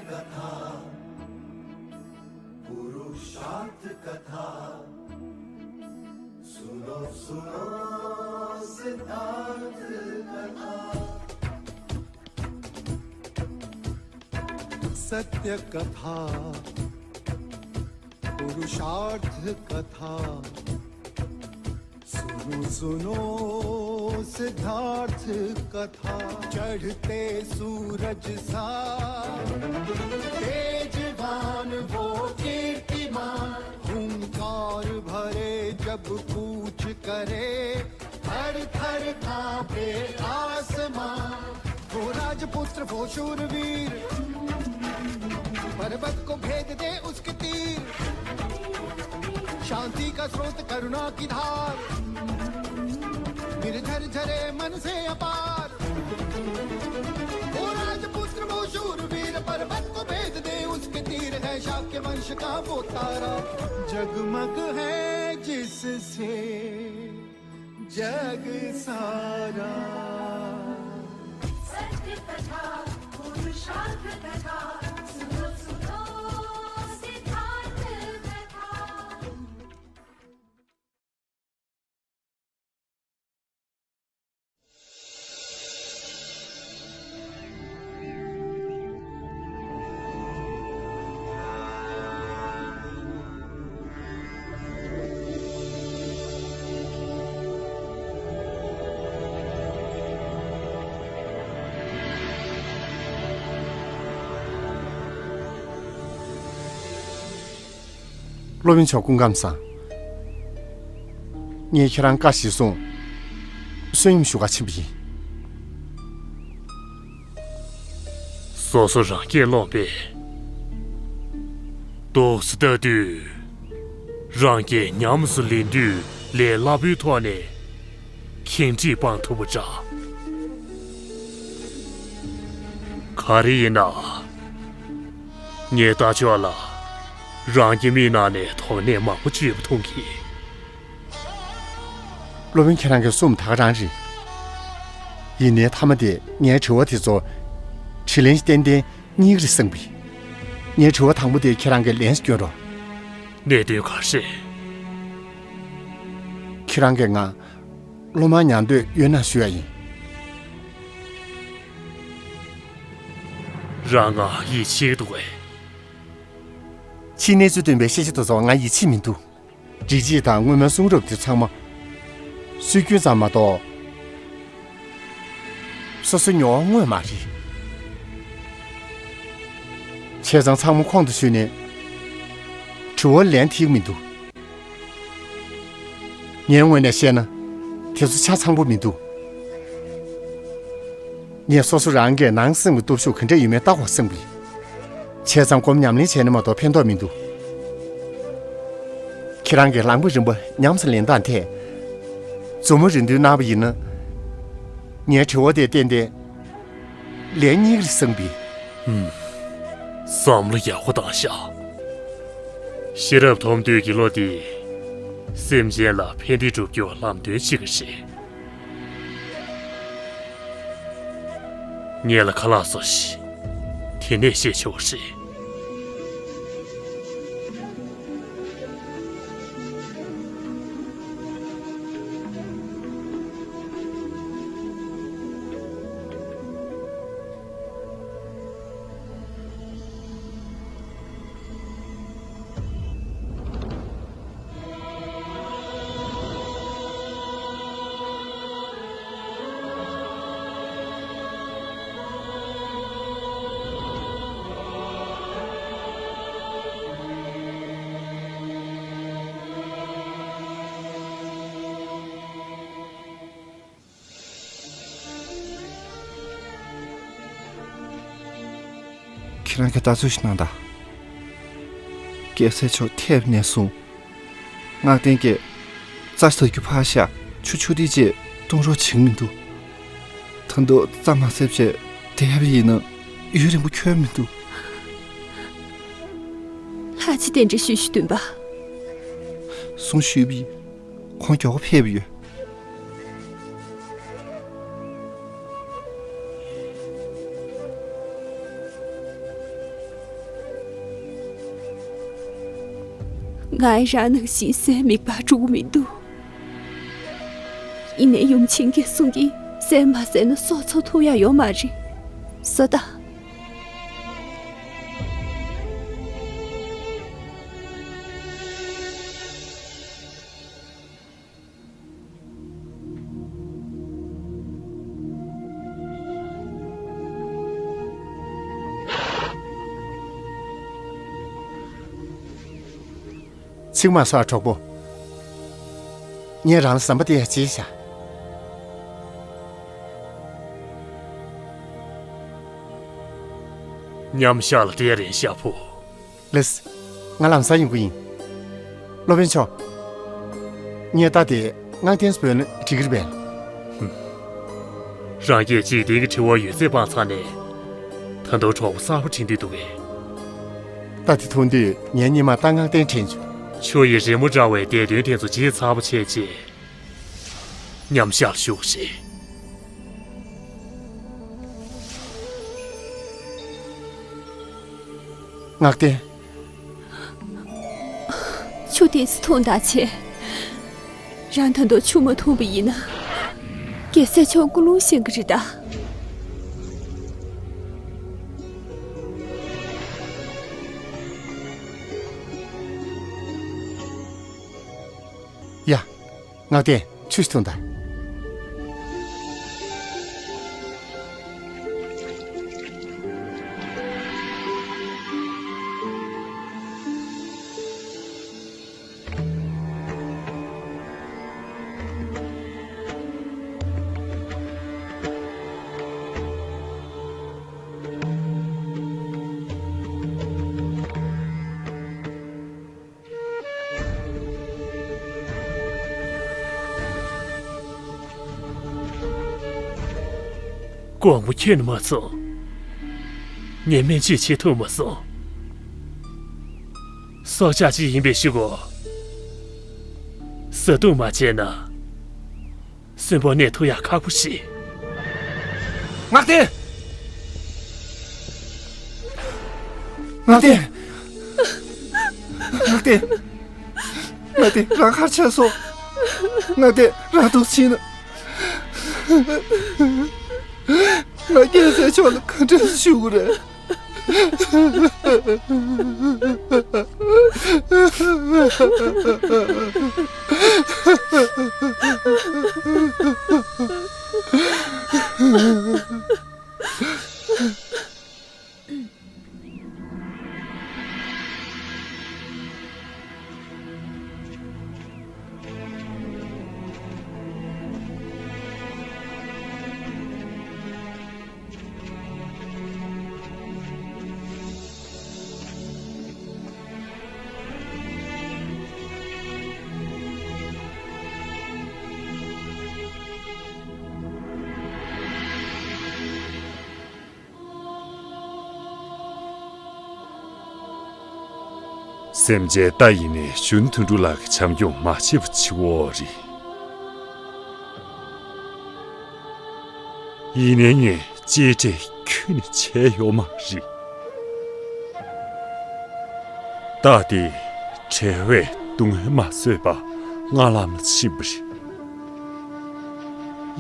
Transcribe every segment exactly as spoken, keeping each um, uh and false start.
कथा, पुरुषार्थ कथा। सुनो, सुनो सिद्धार्थ कथा। सत्य कथा, पुरुषार्थ कथा। सुनो, सुनो सिद्धार्थ कथा। चढ़ते सूरज सा तेजवान वो कीर्तिमान, हुंकार भरे जब कूच करे, थर थर कांपे आसमां। वो राजपुत्र, वो शूरवीर, पर्वत को भेद दे उसके तीर। शांति का स्रोत, करुणा की धार, निर्झर झरे मन से अपार। वो राजपुत्र, वो शूरवीर, पर्वत को भेद दे उसके तीर। है शाक्य वंश का वो तारा, जगमग है जिससे जग सारा। सत्य कथा, पुरुषार्थ कथा, सुनो, सुनो सिद्धार्थ कथा। སློབ་དཔོན་མཆོག་སྐུ་ཁམས་བཟང་། ངས་ཁྱེད་རང་བཀའ་གཞིར་བཟུང་། བསོད་སྙོམས་ཞུ་གར་ཕྱིན་པ་ཡིན། སོ་སོ་རང་སྐྱེས་ཀློག་པས། རྡོག་སུ་ལྟ་དུས། རང་སྐྱེས་ཉམས་སུ་ལེན་དུས་ལས་སླ་པོའི་ཐོག་ནས་ཁེངས་དྲེགས་སྤང་ཐུབ་པ་འདྲ། ག་རེ་ཡིན་ན། ངས་ལྟ་ཕྱོགས་ལ་རང་གི་མིག་ནང་ནས་དོགས་གནས་མང་པོ་ཅིག་ཡོད་པ་མཐོང་གི། སློབ་དཔོན་ཁྱེད་རང་གིས་གསུངས་ད་ག་རང་རེད། ཡིན་ནའི་མཐའ་མ་དེ་ངའི་དྲི་བ་དེ་ཚོ་དྲིས་ལན་ཏན་ཏན་གཉིས་ཀ་རེད་གསུངས་པས། ངའི་དྲི་བ་དང་པོ་དེ་ཁྱེད་རང་གིས་ལན་ཞིག་སྐྱོན་རོགས། གནད་དོན་ག་རེ་རེད། ཁྱེད་རང་གིས་ང་སློབ་མ་མྱང་འདོད་ཡོད་ན་ཞུ་ཡ་ཡིན། རང་ང་ཡིད་ཆེས་འདུག་གས། ཕྱིའི་གནས་ཚུལ་སྟོན་པའི་ཤེས་བྱ་དེ་ཚོ་ང་ཡིད་ཆེས་མི་འདུག། སྒྲིག་གཞི་དང་སྔོན་མའི་གསུང་རབ་དེ་ཚང་མ་སྲོལ་རྒྱུན་ཙམ་མ་གཏོགས། སོ་སོའི་མྱོང་བ་དངོས་མ་རེད། བྱས་ཙང་ཚང་མ་ཁོང་དུ་ཆུད་ནས་དྲི་བར་ལན་ཐིག་མི་འདུག། ངའི་ངོས་ནས་བཤད་ན། དེ་ཚོ་ཆ་ཚང་པོ་མི་འདུག། ངས་སོ་སོ་རང་གིས་ནང་སེམས་ཀྱི་སྟོབས་ཤུགས་ག་འདྲ་ཡོད་མེད་བལྟ་དགོས་བསམ་གི། བྱས་ཙང་སྒོམ་ཉམས་ལེན་བྱས་ན་མ་གཏོགས་ཕན་ཐོགས་མི་འདུག། ཁྱེད་རང་གིས་ལམ་པ་རིམ་པ་ཉམས་སུ་ལེན་སྟངས་ཐད། མཛུབ་མོ་རེ་འདོན་གནང་བ་ཡིན་ན། ངའི་དྲི་བ་དེ་ཏན་ཏན་ལན་གཉིས་རེ་གསུངས་པས། ཧུམ། བསམ་བློ་ཡག་པོ་བཏང་ཤག། ཤེས་རབ་ཐོབ་འདོད་ཀྱི་བློ་དེ། སེམས་ཅན་ལ་ཕན་བདེ་སྒྲུབ་རྒྱུར་ལམ་སྟོན་བྱེད་ཀྱི་རེད། ངེད་ལ་ཁ་ལག་བཟོ་ཞིག། དེ་ནས་བཤད་ཆོག་རེད། ཁྱེད་རང་གིས་ལྟ་ཚུལ་ཞིག་གནང་དང་། རྒྱལ་སྲས་མཆོག་ཐེབས་ནས་བཟུང་། ངག་བསྟན་གྱི་རྩྭ་ཞིག་ད་རྒྱུ་ཕར་བཞག་ཆུ་ཆུ་ཏི་ཅེས་གཏོང་རོགས་བྱེད་ཀྱི་མི་འདུག། ད་དུང་རྩྭ་མ་ཟད་བྱས་བསྡད་པ་ཡིན་ན་ཡུན་རིང་པོ་འཁྱོལ་མི་འདུག། ལྷ་རྗེ་རྟེན་འབྲེལ་ཞུ་ཞུ་འདུན་པ། གསུང་ཞུས་པ་ཡིན། ཁོང་མགྱོགས་པོ་ཕེབས་ཡོད། ང་ཡི་རང་ནང་བཞིན་སའི་མིད་པ་འགྲོ་གི་མི་འདུག་ཡིན་ནའི་ཡུམ་ཆེན་གྱིས་གསུང་གིས་སའི་མ་ཟས་ན་སྲོག་འཚོ་ཐུབ་ཡ་ཡོད་མ་རེད། བཟོ་ལྟ། ཚིག་མ་སོགས་གྲོགས་པོ། ངས་རང་ལ་ཟམ་པ་དེ་ཡ་བྱས་བཞག་མཉམ་བཞག་ལ་དེ་རན་ཤ་ཕུ། ལེས། ང་ལམ་སང་ཡོང་གི་ཡིན། སློབ་དཔོན་མཆོག་ངས་ལྟ་དེ་སྔགས་རྟེན་སྤོས་ན་འགྲིག་གི་རེད་པས། རང་སྐད་འཇིག་རྟེན་གྱི་དྲི་བ་ཡོད་ཚད་སྤང་ཚར་ནས། ད་དུང་གྲོགས་པོ་གསར་པ་དྲན་འདོད་འདུག་གས། ལྟ་དེ་མཐོང་དུས་ངའི་སྙེ་མ་ལྟ་སྔགས་རྟེན་དྲན་བྱུང་། ཆུ་ཡི་རི་མོ་འདྲ་བའི་འདས་དོན་དེ་ཚོ་བརྗེད་ཚར་བ་བྱས་རྗེས། མཉམ་བཞག་ལ་བཞུགས་ཤིག་སྔགས་རྟེན། ཆུ་དེ་ཚོ་འཐུང་དང་བྱས། རང་ད་དུང་ཆུ་མ་འཐུང་བ་ཡིན་ན། རྒྱལ་སྲས་མཆོག་ཀུན་སློང་བཞེངས་གི་རེད་ད། ཡ། སྔགས་རྟེན་ཆུ་ཞིག་འཐུང་དང་། དགོང་མོ་ཁྱོན་ནས་མ་སོང་། ངས་སྨན་བཅོས་བྱེད་ཐུབ་མ་སོང་། སྲོག་ཆགས་ཅིག་ཡིན་པའི་ཤུགས་གོ། བཟའ་བཏུང་མ་བྱས་ན། གསོན་པོ་གནས་ཐུབ་ཡག་ཁག་པོ་ཞིག་སྔགས་རྟེན། སྔགས་རྟེན། སྔགས་རྟེན། སྔགས་རྟེན་རང་ཁར་ཆད་སོང་། སྔགས་རྟེན་རང་སྡུག་ཕྱིན་ན། ང་རྒྱལ་སྲས་མཆོག་ལ་ག་འདྲ་ཞུ་དགོས་རེད། སེམས་ཅན་ལྟ་ཡིན་ནའི་གཞོན་དོན་གྲུབ་ལགས་ཀྱི་བྱམས་སྐྱོང་མ་བྱས་པ་ཆེ་བོ་རེད། ཡིན་ནའི་ངས་གཅེས་སྤྲས་ཁྱོན་ནས་བྱས་ཡོད་མ་རེད། རྟ་དེ་བྲེལ་བས་སྡུག་བསྔལ་མ་བཟོད་པར་སྔ་ལམ་ལ་ཕྱིན་པ་རེད།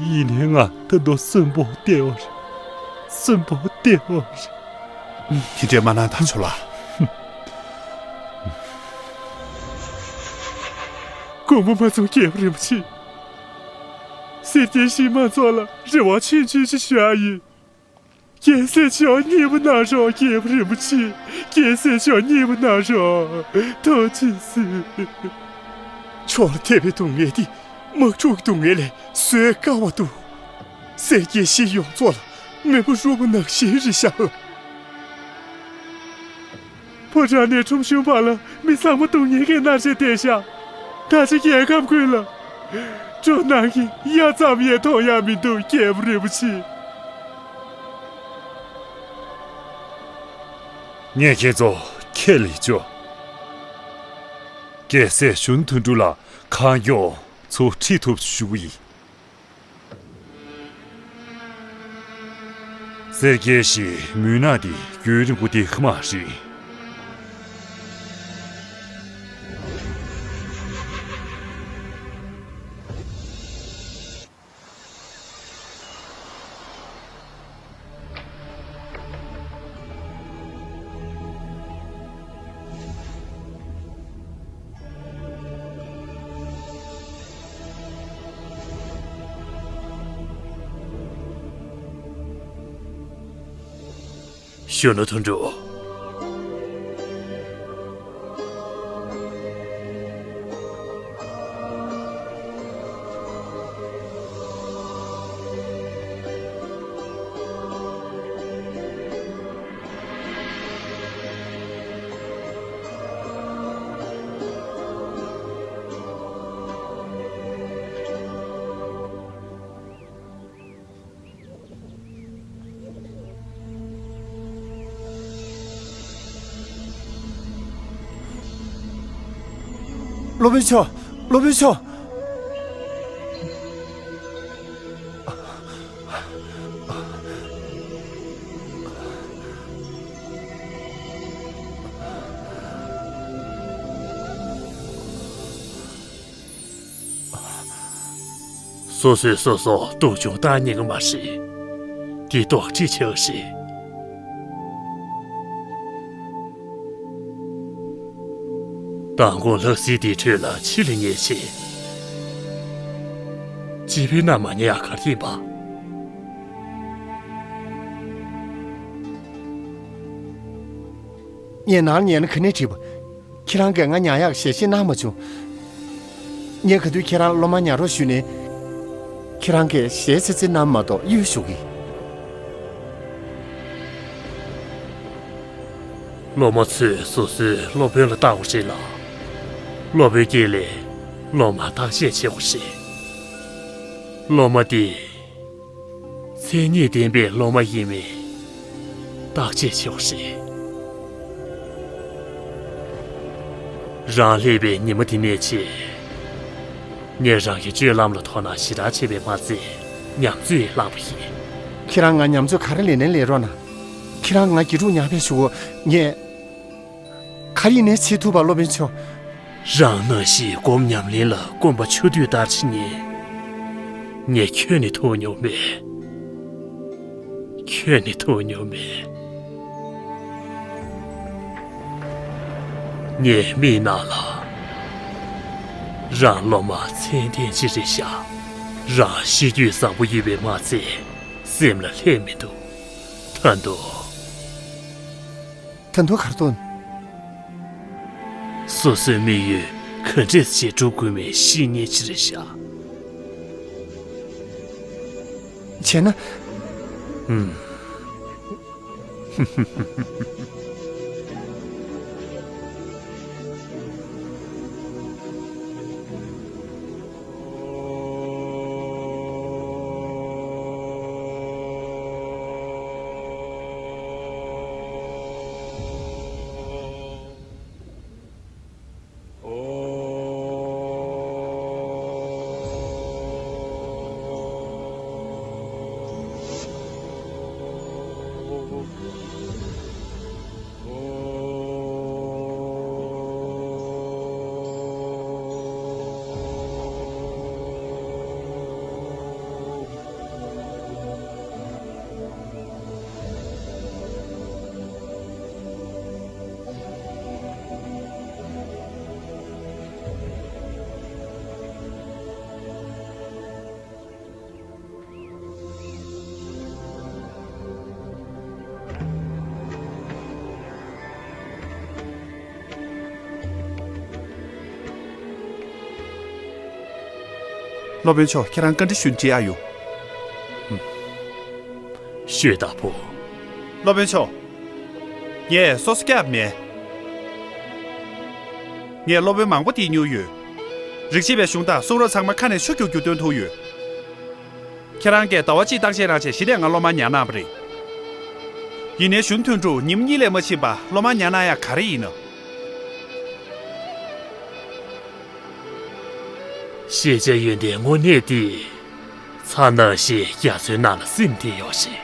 ཡིན་ནའི་ང་ད་དུང་གསོན་པོ་བསྡད་ཡོད་རེད། གསོན་པོ་བསྡད་ཡོད་རེད། དེ་འདྲས་མ་གནང་དང་ཆོག་ལ། དགོངས་པ་མ་ཚོམ་རྒྱལ་པོ་རིན་པོ་ཆེ། སེར་སྐྱའི་གཞིས་མང་ཚོགས་ལ་རེ་བ་ཆེན་ཆེན་ཞིག་ཞུ་ཡ་ཡིན། རྒྱལ་སྲས་མཆོག་མཉེས་པོ་གནང་རོགས། རྒྱལ་པོ་རིན་པོ་ཆེ། རྒྱལ་སྲས་མཆོག་མཉེས་པོ་གནང་རོགས། ཐུགས་རྗེ་གཟིགས། མཆོག་ལ་ཐེབས་པའི་སྡུག་བསྔལ་འདི་དམག་འཁྲུག་གི་སྡུག་བསྔལ་ལས་བཟོད་དཀའ་བ་འདུག་སེར་སྐྱའི་གཞིས་ཡོངས་རྫོགས་ལ་མེ་འབར་རུབ་པ་ནང་བཞིན་རེད་ཤག་ཕོ་བྲང་ནས་ཁྲོམ་གཞུང་བར་ལ་མི་ཚང་མ་སྡུག་བསྔལ་གྱིས་མནར་བཞིན་བསྡད་ཤག་ད་ཆ་རྒྱལ་ཁམས་ཀུན་ལ་སྤྲོ་སྣང་གིས་ཡ་ཙམ་ཡང་མཐོང་ཡ་མི་འདུག་རྒྱལ་པོ་རིན་པོ་ཆེ། ངས་ཁྱེད་ཚོ་ཁས་ལེན་བཅུག་རྒྱལ་སྲས་གཞོན་དོན་གྲུབ་ལ་གང་མགྱོགས་ཚུར་ཁྲིད་ཐུབ་ཞུ་གི་ཡིན། སེར་སྐྱའི་གཞིས་མུན་ནག་འདི་རྒྱུན་རིང་པོ་བསྡད་ཀྱི་མ་རེད། རྒྱུ་ནོར་དོན་གྲུབ། སློབ་དཔོན་མཆོག་སློབ་དཔོན་མཆོག་སོ་སོས་སོ་སོ་སྡུག་སྦྱོང་བཏང་ཉན་གི་མ་རེད། དེ་ལྡོག་ཁྲེལ་ཆེ་བ་རེད། མདང་དགོང་ལྷ་སའི་དེའི་ཁྲོད་ལ་ཕྱི་ལ་ཉལ་བྱས། སྐྱིད་པོའི་ནམ་མ་ཉལ་ཡག་ག་རེ་ཡིན་པ། ངས་ནང་ཉལ་ན་ག་ནས་འགྲིག་པ། ཁྱེད་རང་གིས་ང་ཉལ་ཡག་ཞལ་བཞེས་གནང་མ་བྱུང་། ངས་ག་དུས་ཁྱེད་རང་སློབ་མ་ཉལ་རོགས་ཞུས་ནས། ཁྱེད་རང་གིས་ཞལ་ཙི་ཙི་གནང་མ་གཏོགས་གཡོལ་ཞུ་གི། སློབ་མ་ཚོས་སོ་སོའི་སློབ་དཔོན་ལ་བརྟག་དགོས་རེད་ལ། སློབ་དཔོན་གྱིས་ལས་སློབ་མ་བརྟག་དཔྱད་བྱེད་དགོས་རེད། སློབ་མ་དེ། མཚན་ཉིད་ལྡན་པའི་སློབ་མ་ཡིན་མིན་བརྟག་དཔྱད་བྱེད་དགོས་རེད། རང་སླེབས་པའི་ཉི་མ་དེ་ནས་བྱས། ངས་རང་གི་སྤྱོད་ལམ་ལ་དོ་སྣང་ཞེ་དྲག་བྱས་པས་མ་ཚད་ཉམས་ཚོད་བླངས་པ་ཡིན། ཁྱེད་རང་ང་ཉམས་ཚོད་ག་རེ་ལེན་ནའི་ལེན་རོགས་གནང་། ཁྱེད་རང་ང་དགེ་ཕྲུག་ཉག་ཕེབས་ཞུ་གོ། ངས་ག་རེ་ཡིན་ནའི་བྱེད་ཐུབ་པ། སློབ་དཔོན་མཆོག་རང་ནང་བཞིན་སྒོམ་ཉམས་ལེན་ལ་དཀོན་པ་ཆུང་དུས་ལྟར་བྱེད་མཁན། ངས་ཁྱོན་ནས་ཐུགས་མྱོང་མེད། ཁྱོན་ནས་ཐུགས་མྱོང་མེད། ངའི་མིག་ནང་ལ། རང་སློབ་མ་ཚད་ལྡན་ཅིག་རེད་ཤག་རང་གཤིས་རྒྱུད་བཟང་པོ་ཡོད་པས་མ་ཚད་སེམས་ལ་ལྷད་མི་འདུག་ད་དུང་། ད་དུང་ག་རེ་འདུག་སོ་སོའི་དམིགས་ཡུལ་ག་འདྲས་བྱས་འགྲུབ་དགོས་མིན་ཤེས་མཁན་ཅིག་རེད་ཤག་བྱས་ན། ཨུམ། སློབ་དཔོན་མཆོག་ཁྱེད་རང་བཀའ་འདྲི་ཞུ་འདྲི་ཨ་ཡོང་། ཤོད་དྭགས་པོ། སློབ་དཔོན་མཆོག་ངས་སོ་སོ་སྐྱབས་མེད། ངས་སློབ་དཔོན་མང་པོ་བསྟེན་མྱོང་ཡོད། རིག་བྱེད་པའི་གཞུང་དང་གསུང་རབ་ཚང་མ་ཁ་ནས་ཆུ་རྒྱུག་རྒྱུག་འདོན་ཐུབ་ཡོད། ཁྱེད་རང་གིས་ཟླ་བ་གཅིག་བརྟག་དཔྱད་གནང་བྱས་གཞི་ནས་ང་སློབ་མ་ཉར་གནང་བ་རེད། ཡིན་ནའི་གཞོན་དོན་གྲུབ་ཉིན་གཉིས་ལས་མ་ཕྱིན་པ་སློབ་མ་ཉར་གནང་ཡག་ག་རེ་ཡིན་ནམ། ཤེས་བྱ་ཡོན་ཏན་དངོས་གནས་དེ། ཚྭ་ནང་བཞིན་རྒྱ་མཚོའི་ནང་ལ་སིམ་བསྡད་ཡོད་ཞིང་།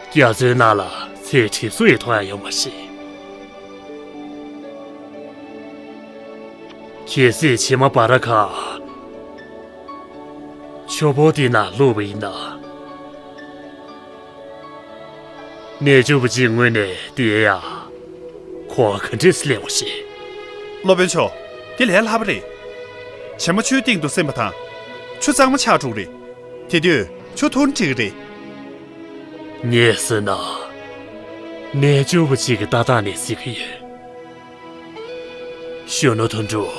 རྒྱ་མཚོའི་ནང་ལ་ཚྭའི་གྲིབ་གཟུགས་ཡང་མཐོང་ཡག་ཡོད་མ་རེད། གལ་སྲིད་བྱེ་མ་འབར་ཁ་ཆུ་ཕོར་དེའི་ནང་བླུགས་པ་ཡིན་ན། རྣལ་འབྱོར་པ་ཅིག་ངོས་ནས་དེ་ཡང་གོ་བ་ག་འདྲས་སླེབས་འོང་ཞེས། སློབ་དཔོན་མཆོག་དེ་ལས་སླ་པོ་རེད། བྱེ་མ་ཆུའི་སྟེང་དུ་སིམ་པ་དང་། ཆུ་གཙང་མ་ཆགས་འགྲོ་གི་རེད། དེ་དུས་ཆུ་འཐུང་འགྲིག་གི་རེད། ངས་ཟེར་ན། རྣལ་འབྱོར་པ་ཅིག་གི་ལྟ་སྟངས་ནས་གཟིགས་ཀྱི་ཡོད། གཞོན་ནུ་དོན་གྲུབ།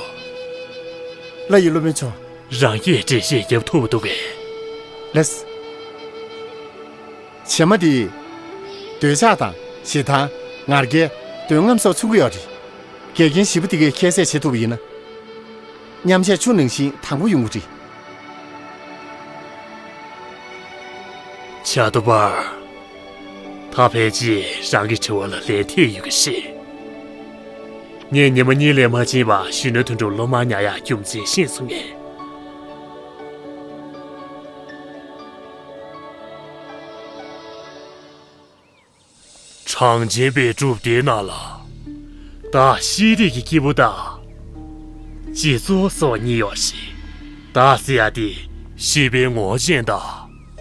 ལགས་ཡོད། སློབ་དཔོན་མཆོག་རང་གིས་འགྲེལ་བཤད་རྒྱབ་ཐུབ་པ་འདུག་གས། ལགས། བྱེ་མ་འདིས་འདོད་ཆགས་དང་ཞེ་སྡང་། ང་རྒྱལ། འདོད་རྔམ་སོགས་མཚོན་གྱི་ཡོད་རེད། འགལ་རྐྱེན་བཞི་པོ་འདི་གས་ཁྱད་བསད་བྱེད་ཐུབ་པ་ཡིན་ན། མཉམ་བཞག་ཆུ་ནང་བཞིན་དྭངས་པོ་ཡོང་གི་རེད། བྱ་དུ་པར། ད་ཕལ་ཆེར་རང་གི་དྲི་བ་ལ་ལན་ཐེབས་ཡོད་ཀྱི་རེད། ངས་ཉི་མ་གཉིས་ལས་མ་ཕྱིན་པར་གཞོན་ནུ་དོན་གྲུབ་སློབ་མར་ཉར་ཡག་རྒྱུ་མཚན་ཤེས་སོང་ངས། གྲངས་ཅན་པའི་སྒྲུབ་སྡེའི་ནང་ལ། བདག་ཤེས་རིག་གི་སྐྱེས་བུ་དང་། སྤྱི་ཚོགས་སོགས་གཉིས་ཡོད་རེད། བདག་ཟེར་ཡག་དེ་ཤེས་པའི་ངོ་བོ་ཅན་དང་།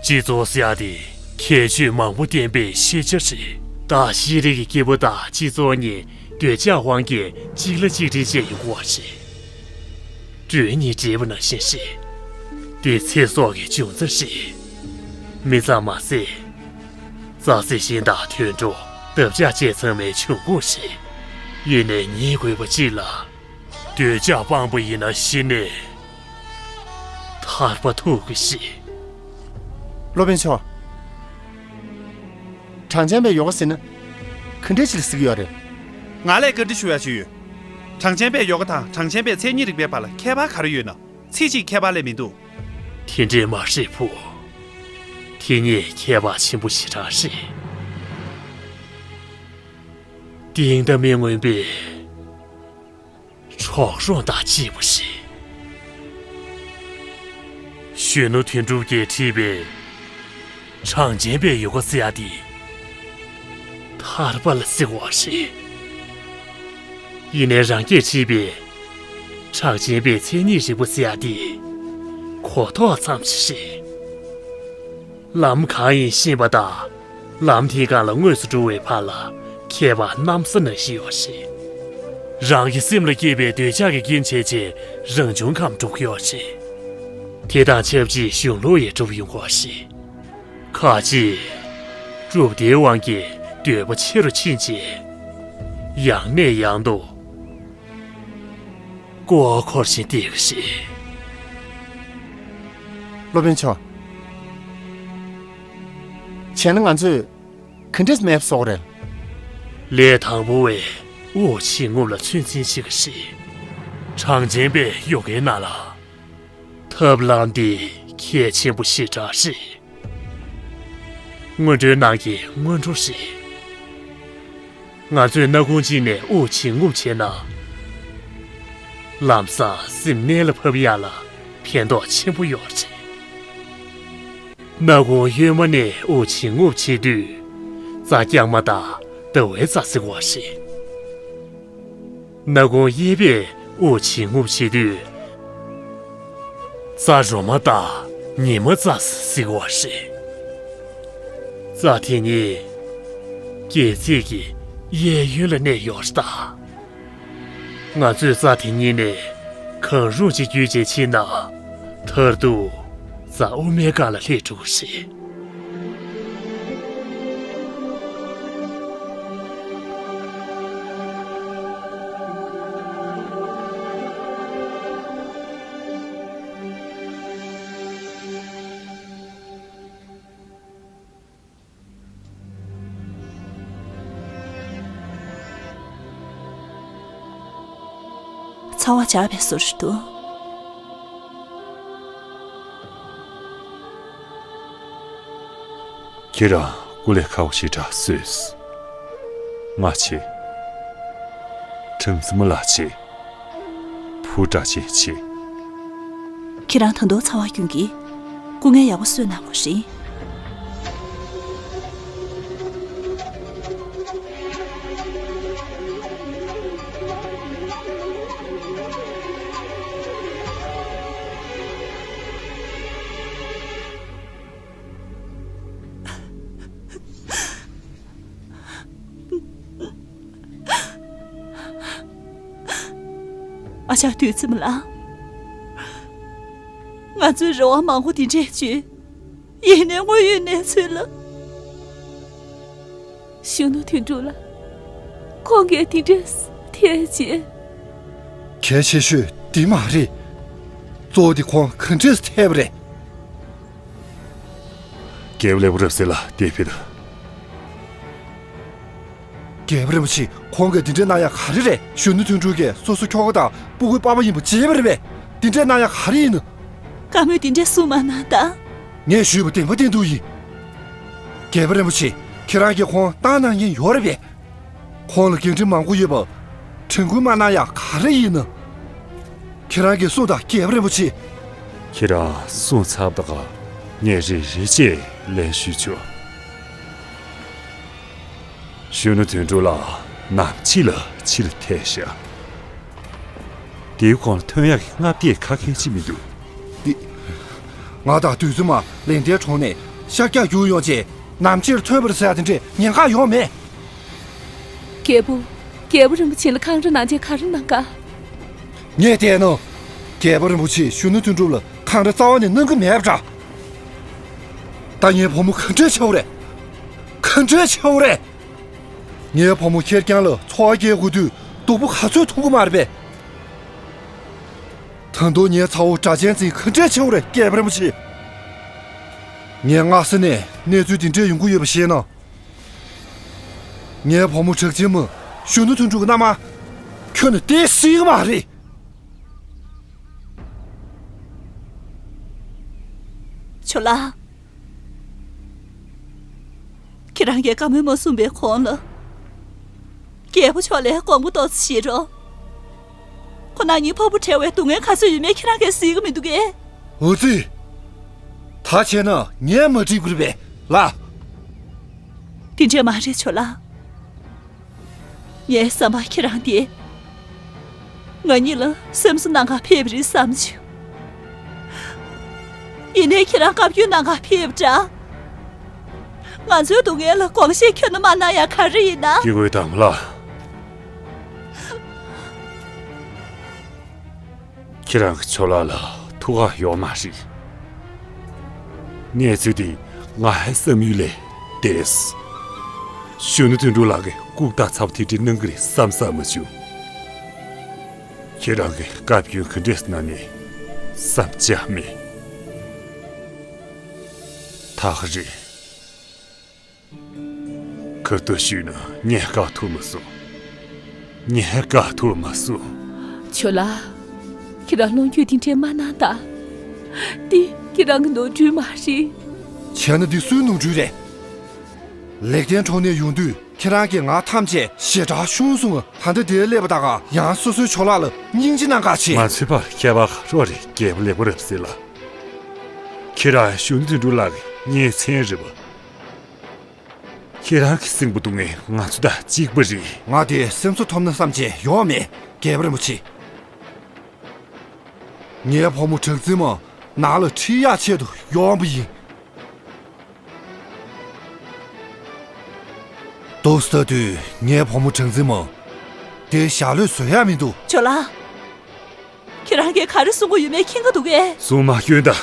སྤྱི་ཚོགས་ཟེར་ཡག་དེ་ཁྱད་ཆོས་མང་པོ་ལྡན་པའི་ཤེས་བྱ་རེད། བདག་ཤེས་རིག་གི་སྐྱེས་བུ་དང་སྤྱི་ཚོགས་གཉིས་འདོད་ཆགས་དབང་གིས་གཅིག་ལ་གཅིག་འདྲེས་བྱས་ཡོང་གི་ཡོད་རེད། སྒྲོན་གཉིས་འདྲེས་པ་ནང་བཞིན་རེད། དེ་ཚེ་སྲོག་གི་འབྱུང་རྩ་རེད། མི་ཙམ་མ་ཟད། རྩྭ་རྩི་ཤིང་དང་དུད་འགྲོ། འདབ་ཆགས་བཅས་ཚང་མའི་འབྱུང་ཁུངས་རེད། ཡིན་ནའི་ཉན་དགོས་པ་གཅིག་ལ། འདོད་ཆགས་སྤངས་པ་ཡིན་ན་གཞི་ནས་ཐར་པ་ཐོབ་ཀྱི་རེད། སློབ་དཔོན་མཆོག་གྲངས་ཅན་པའི་ཡོ་ག་ཟེར་ན་ག་འདྲ་ཞིག་ལ་ཟེར་གྱི་ཡོད་རེད། ང་ལས་བཀའ་འདྲི་ཞུ་ཡག་ཅིག་ཡོད། གྲངས་ཅན་པའི་ཡོ་ག་དང་གྲངས་ཅན་པའི་མཚན་ཉིད་རིག་པའི་བར་ལ་ཁྱད་པར་ག་རེ་ཡོད་ན། ཚིག་གཅིག་ཁྱད་པར་སླེབས་མི་འདུག་དེ་འདྲས་མ་རེད་བུ། དེ་གཉིས་ཁྱད་པར་ཆེན་པོ་ཞེ་དྲག་རེད། གཏིང་མཐའ་མི་མངོན་པའི་གྲོགས་རོང་དང་གཅིག་པ་རེད། གཞོན་ནུ་དོན་གྲུབ་ཀྱིས་བྲིས་པའི་གྲངས་ཅན་པའི་ཡོ་ག་ཟེར་ཡག་དེ་ཐར་པ་ལ་ཟེར་བ་རེད། ཡིན་ནའི་རང་གིས་བྲིས་པའི་གྲངས་ཅན་པའི་མཚན་ཉིད་རིག་པ་ཟེར་ཡག་དེ་གོ་རྟོགས་ཙམ་ཞིག་རེད། ལམ་གང་ཡིན་ཤེས་པ་དང་། ལམ་དེའི་སྒང་ལ་དངོས་སུ་འགྲོ་བའི་བར་ལ་ཁྱད་པར་གནམ་ས་ནང་བཞིན་ཡོད་རེད། རང་གི་སེམས་ལ་སྐྱེས་པའི་འདོད་ཆགས་ཀྱི་རྐྱེན་བྱས་རྗེས་རང་བྱུང་ཁམས་འགྲུབ་ཀྱི་ཡོད་རེད། དེ་དང་ཆབས་ཅིག་གཞུང་ལུགས་ཡང་འགྲུབ་ཡོང་གི་ཡོད་རེད། ཁ་ཅིག་སྒྲུབ་སྡེའི་དབང་གིས་འདོད་པ་ཆེ་རུ་ཕྱིན་རྗེས། ཡང་ནས་ཡང་དུ་མགོ་བོ་འཁོར་བཞིན་བསྡད་ཀྱི་རེད། སློབ་དཔོན་མཆོག་བྱས་ན་ང་ཚོས་ག་འདྲས་མེད་པ་བཟོ་དགོས་རེད། ལས་དང་པོ་བས་དབུགས་ཕྱིན་རྔུབ་ལ་ཚོད་འཛིན་བྱེད་ཀྱི་རེད། གྲངས་ཅན་པའི་ཡོ་གའི་ནང་ལ་ཐབས་ལམ་འདི་གལ་ཆེན་པོ་ཞེ་དྲག་རེད། སྔོན་འགྲོའི་ནང་གི་སྔོན་འགྲོ་རེད། ང་ཚོས་སྣ་ཁུང་གཅིག་ནས་དབུགས་ཕྱིན་རྔུབ་བྱས་ན། ལམ་སང་སེམས་གནད་ལ་ཕབ་ཡག་ལ་ཕན་ཐོགས་ཆེན་པོ་ཡོད་རེད། སྣ་ཁུང་གཡོན་མ་ནས་དབུགས་ཕྱིན་རྔུབ་བྱེད་དུས། རྩ་རྐྱང་མ་དང་ཟླ་བའི་རྩ་ཟེར་བ་རེད། སྣ་ཁུང་གཡས་པས་དབུགས་ཕྱིན་རྔུབ་བྱེད་དུས། རྩ་རོ་མ་དང་ཉི་མ་རྩ་ཟེར་བ་རེད། རྩ་དེ་གཉིས་སྒལ་ཚིགས་ཀྱི་གཡས་གཡོན་ལ་གནས་ཡོད་རེད་ད། ང་ཚོས་རྩ་དེ་གཉིས་ནས་གང་རུང་ཅིག་བརྒྱུད་བྱས་ཕྱིན་ན། མཐར་ཐུག་རྩ་དབུ་མའི་སྒང་ལ་སླེབས་འགྲོ་གི་རེད། ཚ་བ་འཇགས་པའི་བཟོ་འདྲ་འདུག་ཁྱེད་རང་སྐུ་ལས་ཁག་པོ་ཞེ་དྲག་བཟོས། ང་བྱེད། ཁྲིམས་སྲིད་མི་ལ་བྱེད། བུ་འདྲ་ཅིག་བྱེད། ཁྱེད་རང་ད་དུང་ཚ་བ་སྐྱོན་གྱིས་སྐུ་ངལ་ཡག་པོ་གསོས་གནང་དགོས་རེད། ཨ་ཅག་དུས་ཚིམ་ལགས། ང་ཚོའི་རེ་བ་མང་པོ་འདི་འདྲས་བཅོལ། ཡིན་ནའི་དངོས་ཡོད་གནས་ཚུལ་ལ། གཞོན་ནུ་དོན་གྲུབ་ལགས། ཁོང་གིས་དེ་འདྲས་ཐལ་ཅེས། གལ་ཆེ་ཤོས་འདི་མ་རེད། གཙོ་བོ་དེ་ཁོང་ག་འདྲས་ཐལ་བ་རེད། རྒྱལ་པོ་ལེགས་པོ་རབ་གསལ་ལགས། དེ་ཕེབས་དང་། རྒྱལ་པོ་རིན་པོ་ཆེ། ཁོང་གིས་འདི་འདྲས་གནང་ཡག་ག་རེ་རེད། གཞོན་ནུ་དོན་གྲུབ་ཀྱིས་སོ་སོའི་ཁྱོ་ག་དང་སྤུ་གུའི་པ་ཕ་ཡིན་པ་བརྗེད་པ་རེད་པས། འདི་འདྲས་གནང་ཡག་ག་རེ་ཡིན་ནམ། བཀའ་མོལ་འདི་འདྲས་གསུངས་མ་གནང་དང་། ངས་ཞུས་པ་བདེན་པ་བདེན་ཐུག་ཡིན། རྒྱལ་པོ་རིན་པོ་ཆེ། ཁྱེད་རང་གིས་ཁོང་བཏང་གནང་མཁན་ཡོད་རེད་པས། ཁོང་ལ་འགན་འཁྲི་མང་པོ་ཡོད་པ། དྲན་སྐུལ་མ་གནང་ཡག་ག་རེ་ཡིན་ནམ། ཁྱེད་རང་གིས་གསུངས་དང་། རྒྱལ་པོ་རིན་པོ་ཆེ། ཁྱེད་རང་གསུངས་ཚར་བ་དང་། ངས་རེ་རེ་བྱས་ལན་ཞུས་ཆོག་གཞོན་ནུ་དོན་གྲུབ་ལགས་ནམ་ཕྱེད་ལ་ཕྱིར་ཐལ་ཤག་དེའི་གོང་ལ་ཐོན་ཡག་གི་མངའ་སྡེ་ཁ་ཁེལ་ཅིག་མི་འདུག་འདི། ང་དང་དུས་ཚོད་མ་ལེགས་ལྡན་གྲོང་ནས་ཤར་རྒྱག་རྒྱུག་ཡོང་རྗེས་ནམ་ཕྱེད་ཐོན་པར་ཟེར་ཡ་དེ་འདྲས་ཉེན་ཁ་ཡོང་མེད། རྒྱལ་པོ། རྒྱལ་པོ་རིན་པོ་ཆེ་ལ་འཁང་ར་གནང་རྗེས་ག་རེ་གནང་ག་ངས་བལྟས་ན། རྒྱལ་པོ་རིན་པོ་ཆེས་གཞོན་ནུ་དོན་གྲུབ་ལ་འཁང་ར་རྩ་བ་ནས་གནང་གི་མེད་པ་འདྲ། ད་ངའི་བུ་མོ་ག་འདྲས་བྱེད་དགོས་རེད། ག་འདྲས་བྱེད་དགོས་རེད། ངའི་བུ་མོ་ཁེར་རྐྱང་ལ་འཚོ་བ་སྐྱེལ་དགོས་དུས་སྡུག་པོ་ག་ཚོད་མཐོང་གི་མ་རེད་པས། ད་དུང་ངའི་ཚ་བོ་སྒྲ་གཅན་འཛིན་ག་འདྲས་བྱེད་དགོས་རེད། རྒྱལ་པོ་རིན་པོ་ཆེ། ངས་སྔ་ས་ནས་གནས་ཚུལ་འདི་འདྲས་ཡོང་གི་ཡོད་པ་ཤེས་ན། ངའི་བུ་མོ་གྲགས་ཅན་མ་གཞོན་ནུ་དོན་གྲུབ་ཀྱི་མནའ་མ་ཁྱོན་ནས་སྟེར་སྲིད་ཀྱི་མ་རེད། ཇོ་ལགས། ཁྱེད་རང་གིས་བཀའ་མོལ་མ་གསུངས་པའི་གོང་ལ། རྒྱལ་པོ་མཆོག་ལ་དགོངས་པ་ཏོག་ཙམ་བཞེས་རོགས། ཁོ་ན་ཉིད་ཕོ་བུ་བྲལ་བའི་སྡུག་བསྔལ་ག་ཚོད་ཡོད་མེད་ཁྱེད་རང་གིས་གཟིགས་ཀྱི་མི་འདུག་གས། འོ་ཙི། ད་བྱས་ན་ངས་མ་འགྲིག་པ་རེད་པས་ལགས། དེ་འདྲས་མ་རེད་ཇོ་ལགས། ངའི་བསམ་པར་ཁྱེད་རང་དེ་ང་གཉིས་ལ་སེམས་གསོ་གནང་གར་ཕེབས་པ་རེད་བསམ་བྱུང་། ཡིན་ནའི་ཁྱེད་རང་བཀའ་བཀྱོན་གནང་གར་ཕེབས་པ་འདྲ། ང་ཚོའི་སྡུག་བསྔལ་ལ་དགོངས་བཞེས་ཁྱོན་ནས་མ་གནང་ཡག་ག་རེ་ཡིན་ན། སྐྱེ་དགུའི་དམ་ལ། ཁྱེད་རང་གི་ཇོ་ལགས་ལ་ཐུགས་ཁག་ཡོད་མ་རེད། གནས་ཚུལ་འདི་ངའི་བསམ་ཡུལ་ལས་འདས། གཞོན་ནུ་དོན་གྲུབ་ལགས་ཀྱིས་ལྐུགས་རྟགས་ཚ་པོ་དེ་འདྲ་གནང་གི་རེད་བསམ་བསམ་མ་བྱུང་། ཁྱེད་རང་གིས་བཀའ་བཀྱོན་ག་འདྲས་གནང་ནས་བསམ་འཆར་མེད། ཐག་རེད། ག་དུས་ཞུས་ན་ངས་བཀག་ཐུབ་མ་སོང་། ངས་བཀག་ཐུབ་མ་སོང་། ཇོ་ལགས། ཁྱེད་རང་ལོངས་སྤྱོད་དེ་འདྲས་མ་གནང་དང་། འདི་ཁྱེད་རང་གི་ནོར་འཁྲུལ་མ་རེད། བྱས་ན་འདི་སུའི་ནོར་འཁྲུལ་རེད། ལེགས་ལྡན་གྲོང་ནས་ཡོང་དུས་ཁྱེད་རང་གིས་ང་ཐམས་ཅད་ཞེ་དྲག་ཤོང་སོང་། ད་ལྟ་འདིར་སླེབས་པ་ད་ག་ཡང་སོ་སོའི་ཇོ་ལགས་ལ་སྙིང་རྗེ་གནང་ག་བྱེད། ང་ཚོའི་བར་ཁྱད་པར་ག་རེ་རེད། རྒྱལ་པོ་ལེགས་པོ་རབ་གསལ་ལགས། ཁྱེད་རང་གཞོན་ནུ་དོན་གྲུབ་ལགས་ཀྱི་གཉེན་ཚན་རེད་པ། ཁྱེད་རང་གི་སེམས་པ་སྡུག་བསྔལ་ང་ཚོ་དང་གཅིག་པ་རེད། ང་དེ་སེམས་གསོ་ཐོབ་ན་བསམ་བྱས་ཡོང་མེད། རྒྱལ་པོ་རིན་པོ་ཆེ། ངའི་བུ་མོ་གྲགས་འཛིན་མ་ནང་ལ་ཁྲིད་ཡག་ཆེད་དུ་ཡོང་བ་ཡིན། འདུག་ཟེར་དུས་ངའི་བུ་མོ་གྲགས་འཛིན་མ་དེ་ཞག་ལོས་བཟོད་ཡག་མི་འདུག་ཇོ་ལགས། ཁྱེད་རང་གིས་ག་རེ་གསུང་གི་ཡོད་མེད་མཁྱེན་གྱི་འདུག་གས། གསུང་མ་སྐྱོན་དང་།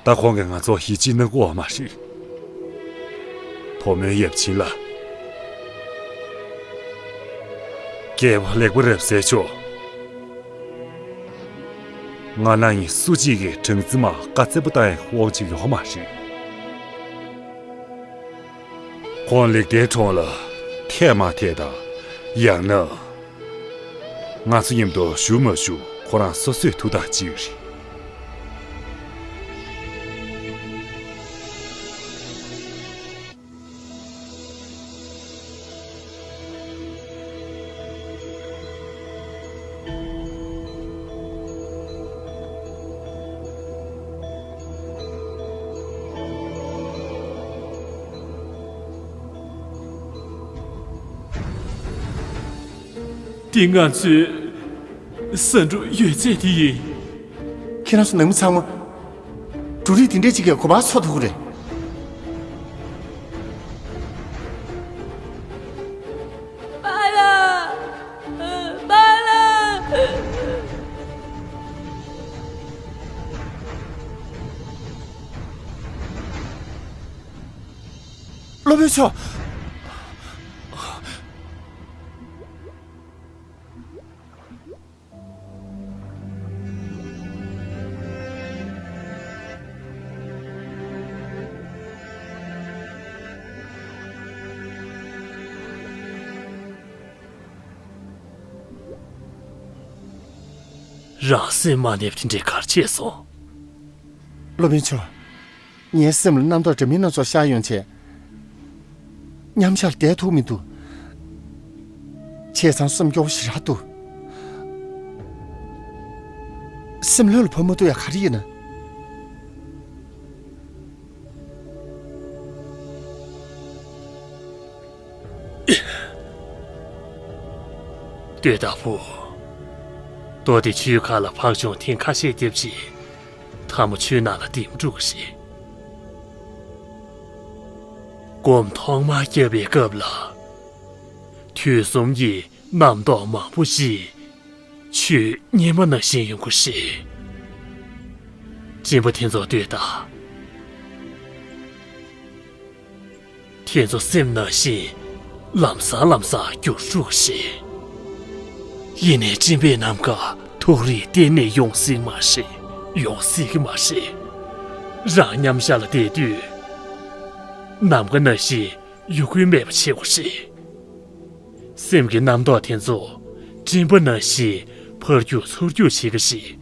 ད་ཁོང་གིས་ང་ཚོར་ཡིད་ཆེས་གནང་གི་ཡོད་མ་རེད། བུ་མོའི་ཡབ་ཆེན་ལགས། རྒྱལ་པོ་ལེགས་པོ་རབ་གསལ་མཆོག་ང་རང་གཉིས་སུ་གཅིག་གིས་གྲངས་འཛིན་མར་བཀའ་བཙན་པོ་བཏང་ཡག་དབང་ཆ་ཡོད་མ་རེད། ཁོང་ལེགས་ལྡན་གྲོང་ལ་ཐད་མ་ཐད་དང་། ཡང་ན། ང་ཚོ་མཉམ་དུ་བཞུགས་མ་བཞུགས་ཁོ་རང་སོ་སོས་ཐུགས་ཐག་བཅད་ཡོད་རེད། འདི་ང་ཚོའི་ཟ་འབྲུ་ཡོད་ཚད་དེ་ཡིན། ཁྱེད་རང་ཚོ་ནང་མི་ཚང་མ་འབྲུ་རིགས་དེ་འདྲས་ཅིག་གིས་གོ་འཕང་འཚོལ་ཐུབ་ཀྱི་རེད། པཱ་ལགས། པཱ་ལགས། སློབ་དཔོན་མཆོག་རང་སེམས་མ་ནེམ་དེ་འདྲའི་གར་བྱས་སོང་། སློབ་དཔོན་མཆོག་ངའི་སེམས་ལ་རྣམ་རྟོག་འདྲ་མིན་སྣ་ཚོགས་ཤར་ཡོང་བྱས། མཉམ་བཞག་ལ་བསྡད་ཐུབ་མི་འདུག་བྱས་ཙང་སེམས་སྐྱོ་བོ་ཞེ་དྲག་འདུག་སེམས་ལྷོད་ལ་བབས་མ་ཐུབ་ཡ་ག་རེ་ཡིན་ན། ལྟོས་དང་བུ། རྡོ་དེ་ཆུའི་ཁ་ལ་ཕག་མཆོང་ཐེངས་ཁ་ཤས་བརྒྱབ་རྗེས། མཐའ་མ་ཆུའི་ནང་ལ་ལྡེམ་འགྲོ་གི་རེད། སྒོམ་ཐོག་མར་བརྒྱབ་པའི་སྐབས་ལ། དུས་གསུམ་གྱི་རྣམ་རྟོག་མང་པོ་ཞིག་ཆུའི་སྙེ་མ་ནང་བཞིན་ཡོང་གི་རེད། སྤྲིན་པ་དེ་ཚོ་ལྟོས་དང་། དེ་ཚོ་སེམས་ནང་བཞིན་ལམ་སང་ལམ་སང་འགྱུར་འགྲོ་གི་རེད། ཡིན་ནའི་སྤྲིན་པའི་ནམ་མཁའ་ཐུགས་རིས་གཏན་ནས་ཡོང་སྲིད་མ་རེད། ཡོང་སྲིད་ཀྱི་མ་རེད། རང་མཉམ་བཞག་ལ་བསྡད་དུས། ནམ་མཁའ་ནང་བཞིན་ཡུལ་ཀུན་མེད་པ་བྱེད་དགོས་རེད། སེམས་ཀྱི་རྣམ་རྟོག་དེ་ཚོ་སྤྲིན་པ་ནང་བཞིན་འཕར་རྒྱུག་ཚུར་རྒྱུག་བྱེད་ཀྱི་རེད།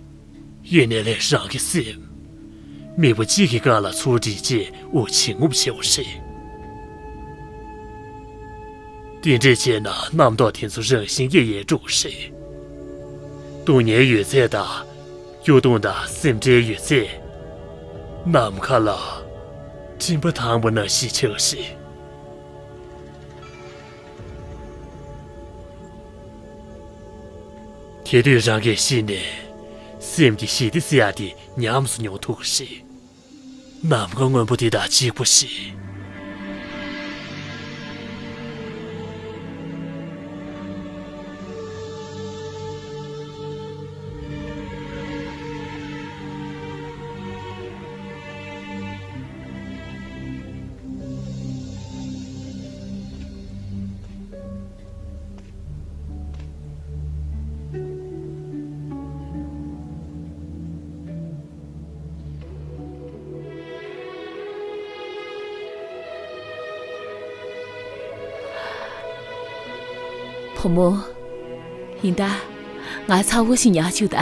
ཡིན་ནའི་ལས་རང་གི་སེམས། མིད་པ་གཅིག་གི་སྒང་ལ་ཚུར་སྒྲིལ་རྗེས་དབུགས་ཕྱིན་རྔུབ་བྱེད་དགོས་རེད། དེ་འདྲས་བྱས་ན་རྣམ་རྟོག་དེ་ཚོ་རང་བཞིན་གྱིས་ཡལ་འགྲོ་གི་རེད། སྡུག་བསྔལ་ཡོད་ཚད་དང་། སྐྱོ་གདུང་དང་སེམས་ཁྲལ་ཡོད་ཚད། ནམ་མཁའ་ལ་སྤྲིན་པ་དྭངས་པ་ནང་བཞིན་ཆགས་ཤིང་། དེ་དུས་རང་གིས་གཞི་ནས་སེམས་ཀྱི་ཞི་བདེ་ཟེར་ཡག་དེ་ཉམས་སུ་མྱོང་ཐུབ་ཀྱི་རེད། ནམ་མཁའ་སྔོན་པོ་དེ་དང་གཅིག་པ་ཞིག་བུ་མོ། ཡིན་ད། ང་ཚ་བོ་ཞིག་ཉར་བཅུག་ད།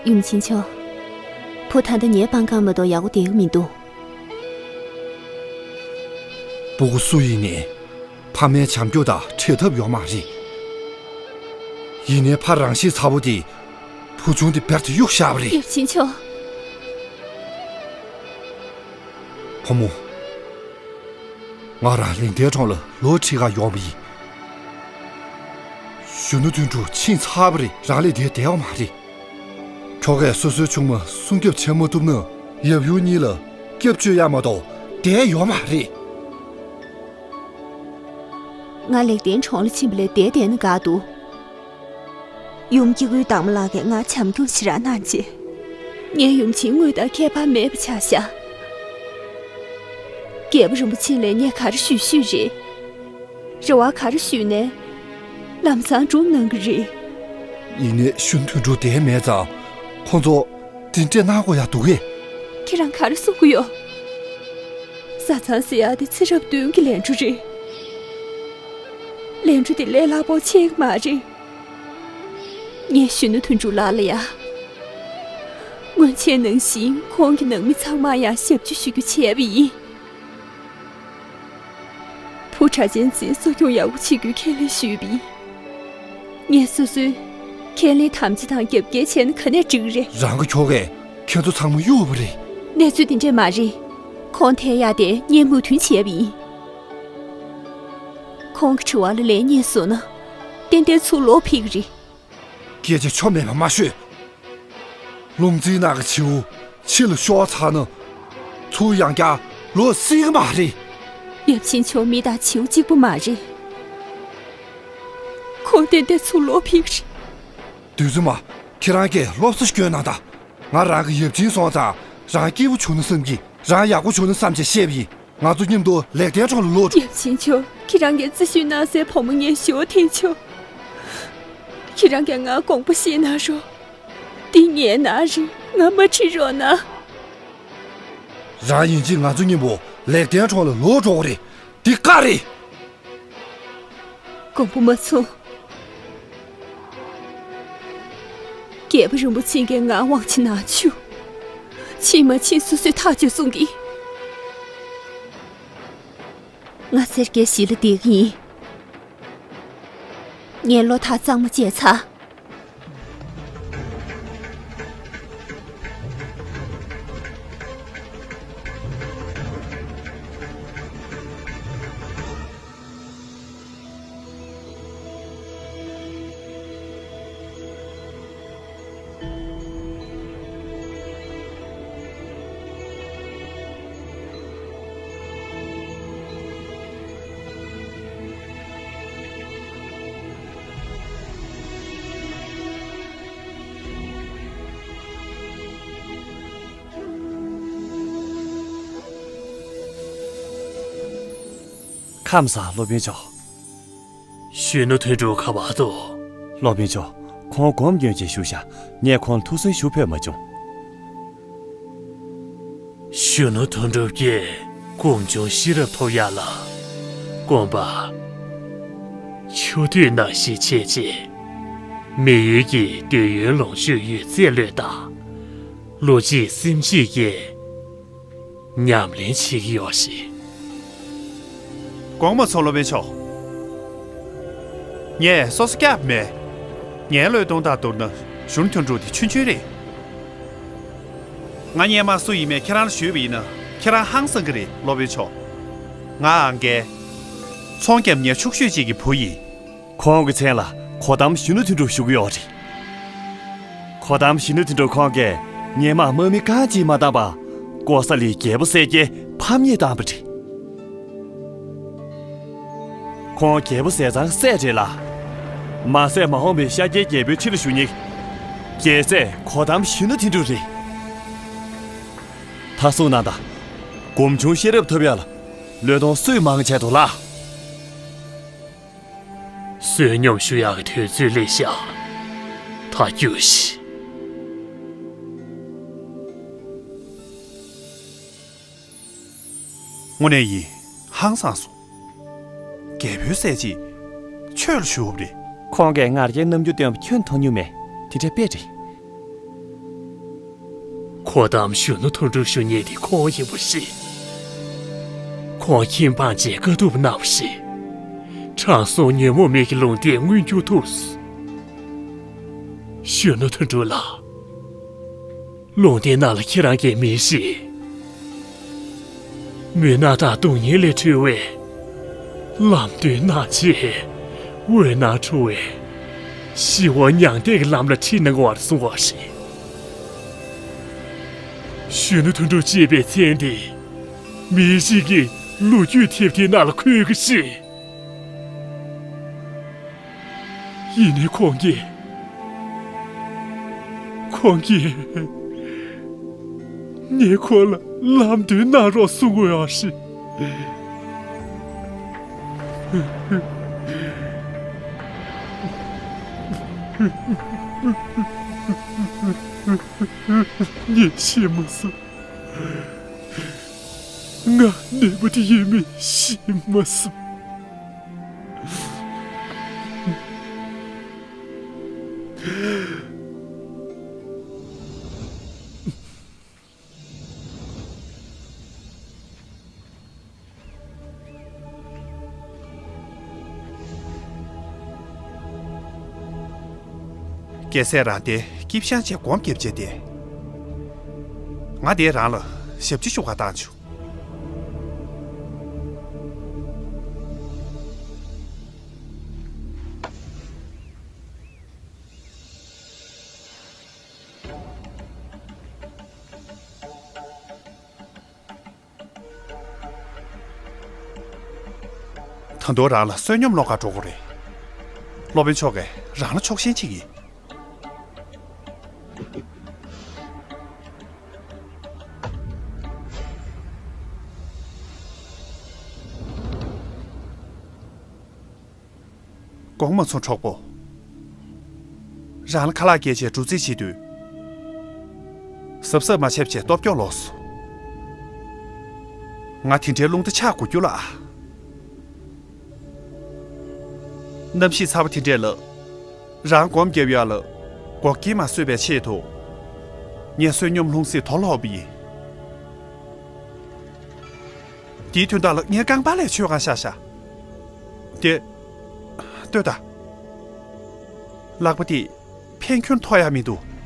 ཡུམ་ཆེན་མཆོག་བུ་ད་ལྟ་ངའི་པང་ཁར་མ་གཏོགས་ཡག་པོ་བསྡད་ཀྱི་མི་འདུག་སྤུ་གུ་སུ་ཡིན་ནའི་ཕ་མའི་བྱམས་སྐྱོང་དང་བྲལ་ཐབས་ཡོད་མ་རེད། ཡིན་ནའི་ཕ་རང་ཤི་ཚ་བོ་དེ་བུ་ཆུང་དེ་བེར་དུ་གཡུག་བཞག་པ་རེད། ཡབ་ཆེན་མཆོག་བུ་མོ། ང་རང་ལིང་ཐའི་གྲོང་ལ་ལོ་ཁྲི་ཁ་ཡོང་བ་ཡིན། གཞོན་ནུ་དོན་གྲུབ་ཕྱིན་ཚར་བ་རེད། རང་ལས་དེ་བདེ་བ་མ་རེད། ཁྱོ་གས་སོ་སོའི་ཆུང་མ་སྲུང་སྐྱོབ་བྱེད་མ་ཐུབ་ན་ཡབ་ཡུམ་གཉིས་ལ་སྐྱབས་བཅོལ་ཡ་མ་གཏོགས་བསྡད་ཡོད་མ་རེད། ང་ལེགས་ལྡན་གྲོང་ལ་ཕྱིན་པ་ལས་བསྡད་བསྡད་ན་དགའ་འདུག་ཡུམ་སྐྱེ་དགུའི་བདག་མོ་ལགས་ཀྱིས་ང་བྱམས་སྐྱོང་ཞེ་དྲག་གནང་རྗེས། ངའི་ཡུམ་ཆེན་དངུལ་དང་ཁྱད་པར་མེད་པ་ཆགས་ཤག་རྒྱལ་པོ་རིན་པོ་ཆེ་ལ་ངས་ག་རེ་ཞུས་ཞུས་རེད། རེ་བ་ག་རེ་ཞུས་ནའི། ལམ་སང་སྒྲུབ་གནང་གི་རེད། ཡིན་ནའི་གཞོན་དོན་གྲུབ་བསྡད་མེད་ཙང་ཁོང་ཚོ་དེ་འདྲས་གནང་དགོས་ཡ་འདུག་གས། ཁྱེད་རང་ག་རེ་གསུང་གི་ཡོད། བཟའ་ཚང་ཟེར་ཡ་དེ་ཚེ་རབས་བདུན་གྱི་ལས་འཕྲོ་རེད། ལས་འཕྲོ་དེ་ལས་སླ་པོ་ཆགས་ཀྱི་མ་རེད། ངས་གཞོན་ནུ་དོན་གྲུབ་ལགས་ལ་ཡ། སྔོན་ཆད་ནང་བཞིན་ཁོང་གི་ནང་མི་ཚང་མར་ཡང་ཞབས་ཕྱི་ཞུ་རྒྱུ་བྱས་པ་ཡིན། བུ་གྲྭ་ཆེན་འཛིན་གསོ་སྐྱོང་ཡག་པོ་བྱེད་རྒྱུའི་ཁས་ལེན་ཞུས་པ་ཡིན། ངས་སོ་སོའི་ཁས་ལེན་དམ་བཅའ་དང་རྒྱབ་འགལ་བྱས་ན་ག་ནས་འགྲིག་གི་རེད། རང་གི་ཁྱོ་གས་ཁྱེད་ཚོ་ཚང་མ་གཡུགས་པ་རེད། གནས་ཚུལ་དེ་འདྲས་མ་རེད། ཁོང་ཐད་ཡག་དེ་ངས་མོས་མཐུན་བྱས་པ་ཡིན། ཁོང་གི་དྲི་བ་ལ་ལན་རྙེད་སོང་ན། ཏན་ཏན་ཚུར་ལོག་ཕེབས་ཀྱི་རེད། སྐད་ཆ་ཆོ་མེད་པ་མ་ཤོད། ལུང་རྩིས་ནག་གི་བྱིའུ་ཕྱི་ལ་ཤོར་ཚར་ན། ཚུར་ཡང་བསྐྱར་ལོག་སྲིད་ཀྱི་མ་རེད། ཡབ་ཆེན་མཆོག་མི་དང་བྱིའུ་གཅིག་པུ་མ་རེད། ཁོང་ཏན་ཏན་ཚུར་ལོག་ཕེབས་ཀྱི་རེད། བདུད་འཛིན་མ། ཁྱེད་རང་གིས་སློབ་གསོ་སྐྱོན་གནང་དང་། ང་རང་གི་ཡབ་ཆེན་སོང་ཙང་རང་སྐྱིད་པོ་བྱུང་ན་བསམ་གྱི། རང་ཡག་པོ་བྱུང་ན་བསམ་བྱས་བཤད་པ་ཡིན། ང་ཚོ་མཉམ་དུ་ལེགས་ལྡན་གྲོང་ལ་ལོག་འགྲོ། ཡབ་ཆེན་མཆོག་ཁྱེད་རང་གིས་རྩིས་ཞུས་གནང་སའི་བུ་མོ་ངས་ཞུ་བ་འཐེན་ཆོག་ཁྱེད་རང་གིས་ང་དགོངས་པ་བཞེས་གནང་རོགས། འདི་ངའི་ནང་རེད། ང་མ་ཁྲིད་རོགས་གནང་། རང་ཡིན་གཅིག་ང་ཚོ་མཉམ་པོ་ལེགས་ལྡན་གྲོང་ལ་ལོག་འགྲོ་གི་རེད། འདི་བཀའ་རེད། དགོངས་པ་མ་ཚོམ། རྒྱལ་པོ་རིན་པོ་ཆེ་གིས་ང་དབང་ཆ་ནང་བཅུག་ཕྱིན་མ་ཕྱིན་སོ་སོས་ཐག་གཅོད་གསུང་གི། ང་སེར་སྐྱའི་གཞིས་ལ་བསྡད་ཀྱི་ཡིན། ངས་བློ་ཐག་གཙང་མ་བཅད་ཚར། ཁམས་བཟང་། སློབ་དཔོན་མཆོག་གཞོན་ནུ་དོན་གྲུབ་ག་པར་འདུག་སློབ་དཔོན་མཆོག་ཁོང་སྒོམ་སྐྱོན་ཅན་བཞུགས་ཤག་ངས་ཁོང་ལ་ཐུགས་གསོ་ཞུ་ཕོད་མ་བྱུང་། གཞོན་ནུ་དོན་གྲུབ་ཀྱིས་སྒོམ་བྱུང་ཤེས་རབ་ཐོབ་ཡག་ལ། སྒོམ་པ། ཆུ་དུས་ནང་བཞིན་བྱས་རྗེས། མི་ཡུལ་གྱི་འདོད་ཡོན་ལོངས་སྤྱོད་ཡོད་ཚད་བློས་བཏང་། བློ་གཅིག་སེམས་གཅིག་གིས་ཉམས་ལེན་བྱེད་ཀྱི་ཡོད་ཞིང་། དགོངས་པ་མ་ཚོམ། སློབ་དཔོན་མཆོག་ངས་སོ་སོ་སྐྱབས་མེད། ངའི་བློས་གཏོང་ལྟར་བསྡུར་ན་གཞོན་ནུ་དོན་གྲུབ་དེ་ཆུང་ཆུང་རེད། ང་སྔོན་མ་སུ་ཡིན་མིན་ཁྱེད་རང་ལ་ཞུས་པ་ཡིན་ན་ཁྱེད་རང་ཧང་སང་གི་རེད། སློབ་དཔོན་མཆོག་ང་ཨང་རྒས། ཚོང་རྒྱག་མཁན་ཕྱུག་ཤོས་ཅིག་གི་བུ་ཡིན། ཁོང་གི་མཚན་ལ་གོ་ཏམ་གཞོན་ནུ་དོན་གྲུབ་ཞུ་གི་ཡོད་རེད། གོ་ཏམ་གཞོན་ནུ་དོན་གྲུབ་ཁོང་གིས་སྔོན་མ་དམག་མི་རྐང་གཅིག་མ་བཏང་བར་ཀོ་ས་ལིའི་རྒྱལ་པོ་གསལ་རྒྱལ་ཕམ་ཉེས་བཏང་བ་རེད། ཁོང་རྒྱལ་པོ་ཟས་གཙང་སྲས་རེད་ལ། མ་ཟད་མ་འོངས་པའི་ཤཱཀྱའི་རྒྱལ་པོའི་ཁྲི་ལ་བཞུགས་མཁན་རྒྱལ་སྲས་གོ་ཏམ་གཞོན་ནུ་དོན་གྲུབ་རེད། ད་གསུངས་གནང་དང་། སྒོམ་བྱུང་ཤེས་རབ་ཐོབ་ཡག་ལ་བློས་གཏོང་སུས་མང་བྱས་འདུག་ལགས། བསོད་སྙོམས་ཞུ་ཡག་གི་དུས་ཚོད་སླེབས་ཤག་ད་རྒྱུགས་ཤིག་དངོས་གནས་ཡིན། ཧང་སངས་སོང་། རྒྱལ་པོའི་སྲས་གཅིག་ཆོས་ལ་ཞུགས་པ་རེད། ཁོང་གིས་ང་རྒྱལ་རྣམ་འགྱུར་སྟོན་པ་ཁྱོན་མཐོང་མྱོང་མེད། དེ་འདྲ་དཔེ་རེད། གོ་ཏམ་གཞོན་ནུ་དོན་གྲུབ་ཞུ་མཁན་དེ་ཁོང་ཡིན་པ་རེད། ཁོང་ཁྱིམ་སྤངས་བྱས་དཀའ་ཐུབ་གནང་བ་རེད། དྲང་སྲོང་ཉོན་མོངས་མི་གི་ལུང་བསྟན་མངོན་འགྱུར་ཐུབ་སོང་། གཞོན་ནུ་དོན་གྲུབ་ལགས། ལུང་བསྟན་ནང་ལ་ཁྱེད་རང་གིས་མི་ཞིག་མུན་ནག་དང་སྡུག་བསྔལ་ལས་གྲོལ་བའི་ལམ་སྟོན་གནང་བྱས། འོད་སྣང་འཕྲོ་བའི་ཞི་བ་མྱང་འདས་ཀྱི་ལམ་ལ་ཁྲིད་གནང་བར་གསུངས་པ་རེད། གཞོན་ནུ་དོན་གྲུབ་ཅེས་པའི་མཚན་དེ་མི་ཞིག་གི་ལོ་རྒྱུས་དེབ་ཐེར་ནང་ལ་འཁོད་ཀྱི་རེད། ཡིན་ནའི་ཁོང་གིས། ཁོང་གིས། ངས་ཁོང་ལ་ལམ་སྟོན་གནང་རོགས་གསུང་དགོས་པ་རེད། ངས་ཤེས་མ་སོང་། ང་ནད་པ་དེ་ཡིན་མིན་ཤེས་མ་སོང་། རྒྱལ་སྲས་རང་དེ་སྐྱིད་ཤང་བྱས་སྒོམ་རྒྱབ་བྱས་ཏེ། ང་དེ་རང་ལ་ཞབས་ཕྱི་ཞུ་ག་བཏང་བྱུང་། ད་དུང་རང་ལ་བསོད་སྙོམས་སློང་ག་འགྲོ་དགོས་རེད། སློབ་དཔོན་མཆོག་གིས་རང་ལ་ཆོག་ཤེས་བྱེད་ཀྱི། དགོངས་མ་ཚོམས་གྲོགས་པོ། རང་ལ་ཁ་ལག་བརྒྱབ་བྱས་འགྲོ་རྩིས་བྱེད་དུས། གཟབ་གཟབ་མ་བྱས་བྱས་སྟོབས་སྐྱོ་ལོག་སོང་། ང་དེ་འདྲའི་རླུང་རྟ་ཆག་དགོས་རྒྱུ་ལ། གནམ་གཤིས་ཚ་བ་དེ་འདྲས་ལ། རང་སྒོམ་རྒྱབ་ཡག་ལ། སྒོ་ཀྱི་མ་བཟོས་པའི་ཆེད་དུ། ངས་བསོད་སྙོམས་ལྷུང་བཟེད་དོར་ལོག་པ་ཡིན། དེའི་དོན་དག་ལ་ངའི་རྐང་པ་ལས་ཆོད་གང་ཤ་ཤ། དེ། ལྟོས་དང་། ལག་པ་དེ། ཕན་ཁྱོན་ཐོགས་ཡག་མི་འདུག།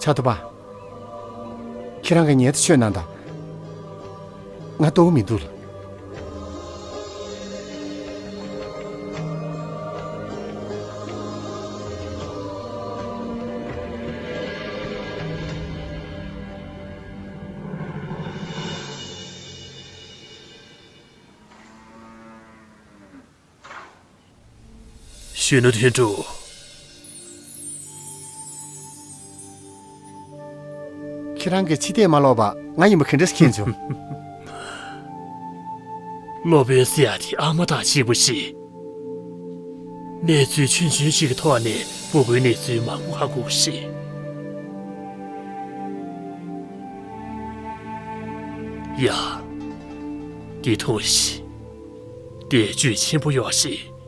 ཆ་ཐུབ་པ། ཁྱེད་རང་གིས་ཉལ་དུ་ཆོས་གནང་དང་། ང་ལྟོགས་མི་འདུག་ལ། གཞོན་ནུ་དོན་གྲུབ། ཁྱེད་རང་གིས་ཕྱི་བལྟས་མ་ལོག་པ་ང་ཡིན་པ་ག་འདྲས་མཁྱེན་བྱུང་། སློབ་དཔོན་ཟེར་ཡག་དེ་ཨ་མ་དང་གཅིག་པ་ཞིག། གནས་ཚུལ་ཆུང་ཆུང་ཞིག་གི་ཐོག་ནས་ཕྲུ་གུའི་གནས་ཚུལ་མང་པོ་ཧ་གོ་གི་རེད། ཡ། འདི་ཐོངས་ཤིག། དེ་བཅུད་ཆེན་པོ་ཡོད་རེད།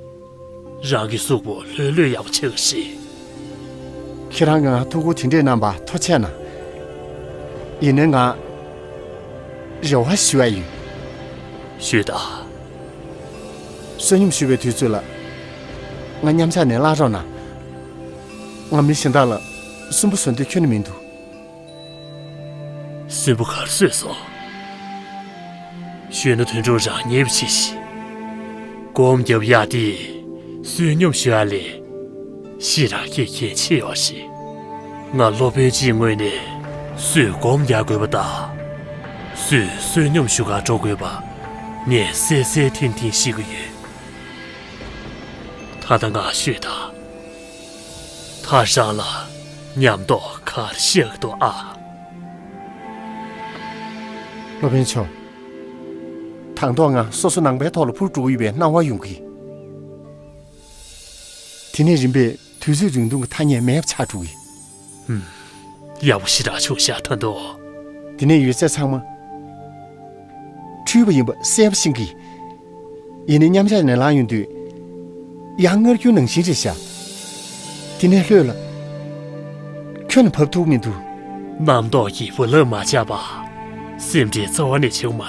རང་གི་གཟུགས་པོ་ལྷོད་ལྷོད་ཡག་པོ་ཆགས་ཀྱི་རེད། ཁྱེད་རང་གིས་ང་ལ་ཐུགས་ཁུར་དེ་འདྲས་གནང་བར་ཐུགས་རྗེ་གནང་། ཡིན་ནའི་ང་རེ་བ་ཞུ་ཡག་ཡོད། ཞུས་དང་། བསོད་སྙོམས་ཞུ་བའི་དུས་ཚོད་ལ་ང་མཉམ་ཞག་ནས་ལངས་རོགས་གནང་། ང་མི་གཞན་དག་ལ་སུན་པོ་བཟོ་འདོད་ཁྱོན་ནས་མི་འདུག། སུན་པོ་ག་རེ་བཟོས་སོང་། གཞོན་ནུ་དོན་གྲུབ། རང་ཉེས་པ་བྱས་ཤིག། སྒོམ་རྒྱབ་ཡག་དེ་བསོད་སྙོམས་ཞུ་ཡག་ལས་ཞེ་དྲག་གི་གལ་ཆེ་ཡོད་རེད། ང་སློབ་དཔོན་གཅིག་ངོས་ནས་སུས་སྒོམ་རྒྱག་དགོས་པ་དང་། སུས་བསོད་སྙོམས་ཞུ་གར་འགྲོ་དགོས་པ་ངས་གསལ་གསལ་ཐིང་ཐིང་ཤེས་ཀྱི་ཡོད། ད་ལྟ་ང་ཤོད་དང་། ད་རང་ལ་ཉམས་རྟོགས་ག་རེ་ཤར་གྱི་འདུག་ཨ། སློབ་དཔོན་མཆོག། དང་ཐོག་ང་སོ་སོ་ནང་པའི་ཐོག་ལ་འཕུར་འགྲོ་གི་ཡོད་པའི་སྣང་བ་ཡོང་གི། དེ་ནས་རིམ་པས་དུས་ཚོད་རིང་ཐུང་གི་ཐ་སྙད་མེད་པ་ཆགས་འགྲོ་གི། ཧུམ། ཡག་པོ་ཞེ་དྲག་བྱུང་ཤག་ད་དུང་། དེ་ནས་ཡོད་ཚད་ཚང་མ་འཁྲུལ་པ་ཡིན་པ་གསལ་པོ་ཤེས་ཀྱི། ཡིན་ནའི་མཉམ་ཞག་ནས་ལངས་ཡོང་དུས། ཡང་སྔར་རྒྱུན་ནང་བཞིན་རེད་ཤག། དེ་ནས་ལྷོད་ལ། ཁྱོན་ནས་བབས་ཐུབ་མི་འདུག། རྣམ་རྟོག་གིས་བུ་ལབ་མ་བྱས་པ། སེམས་ཁྲལ་རྩ་བ་ནས་བྱེད་དགོས་མ་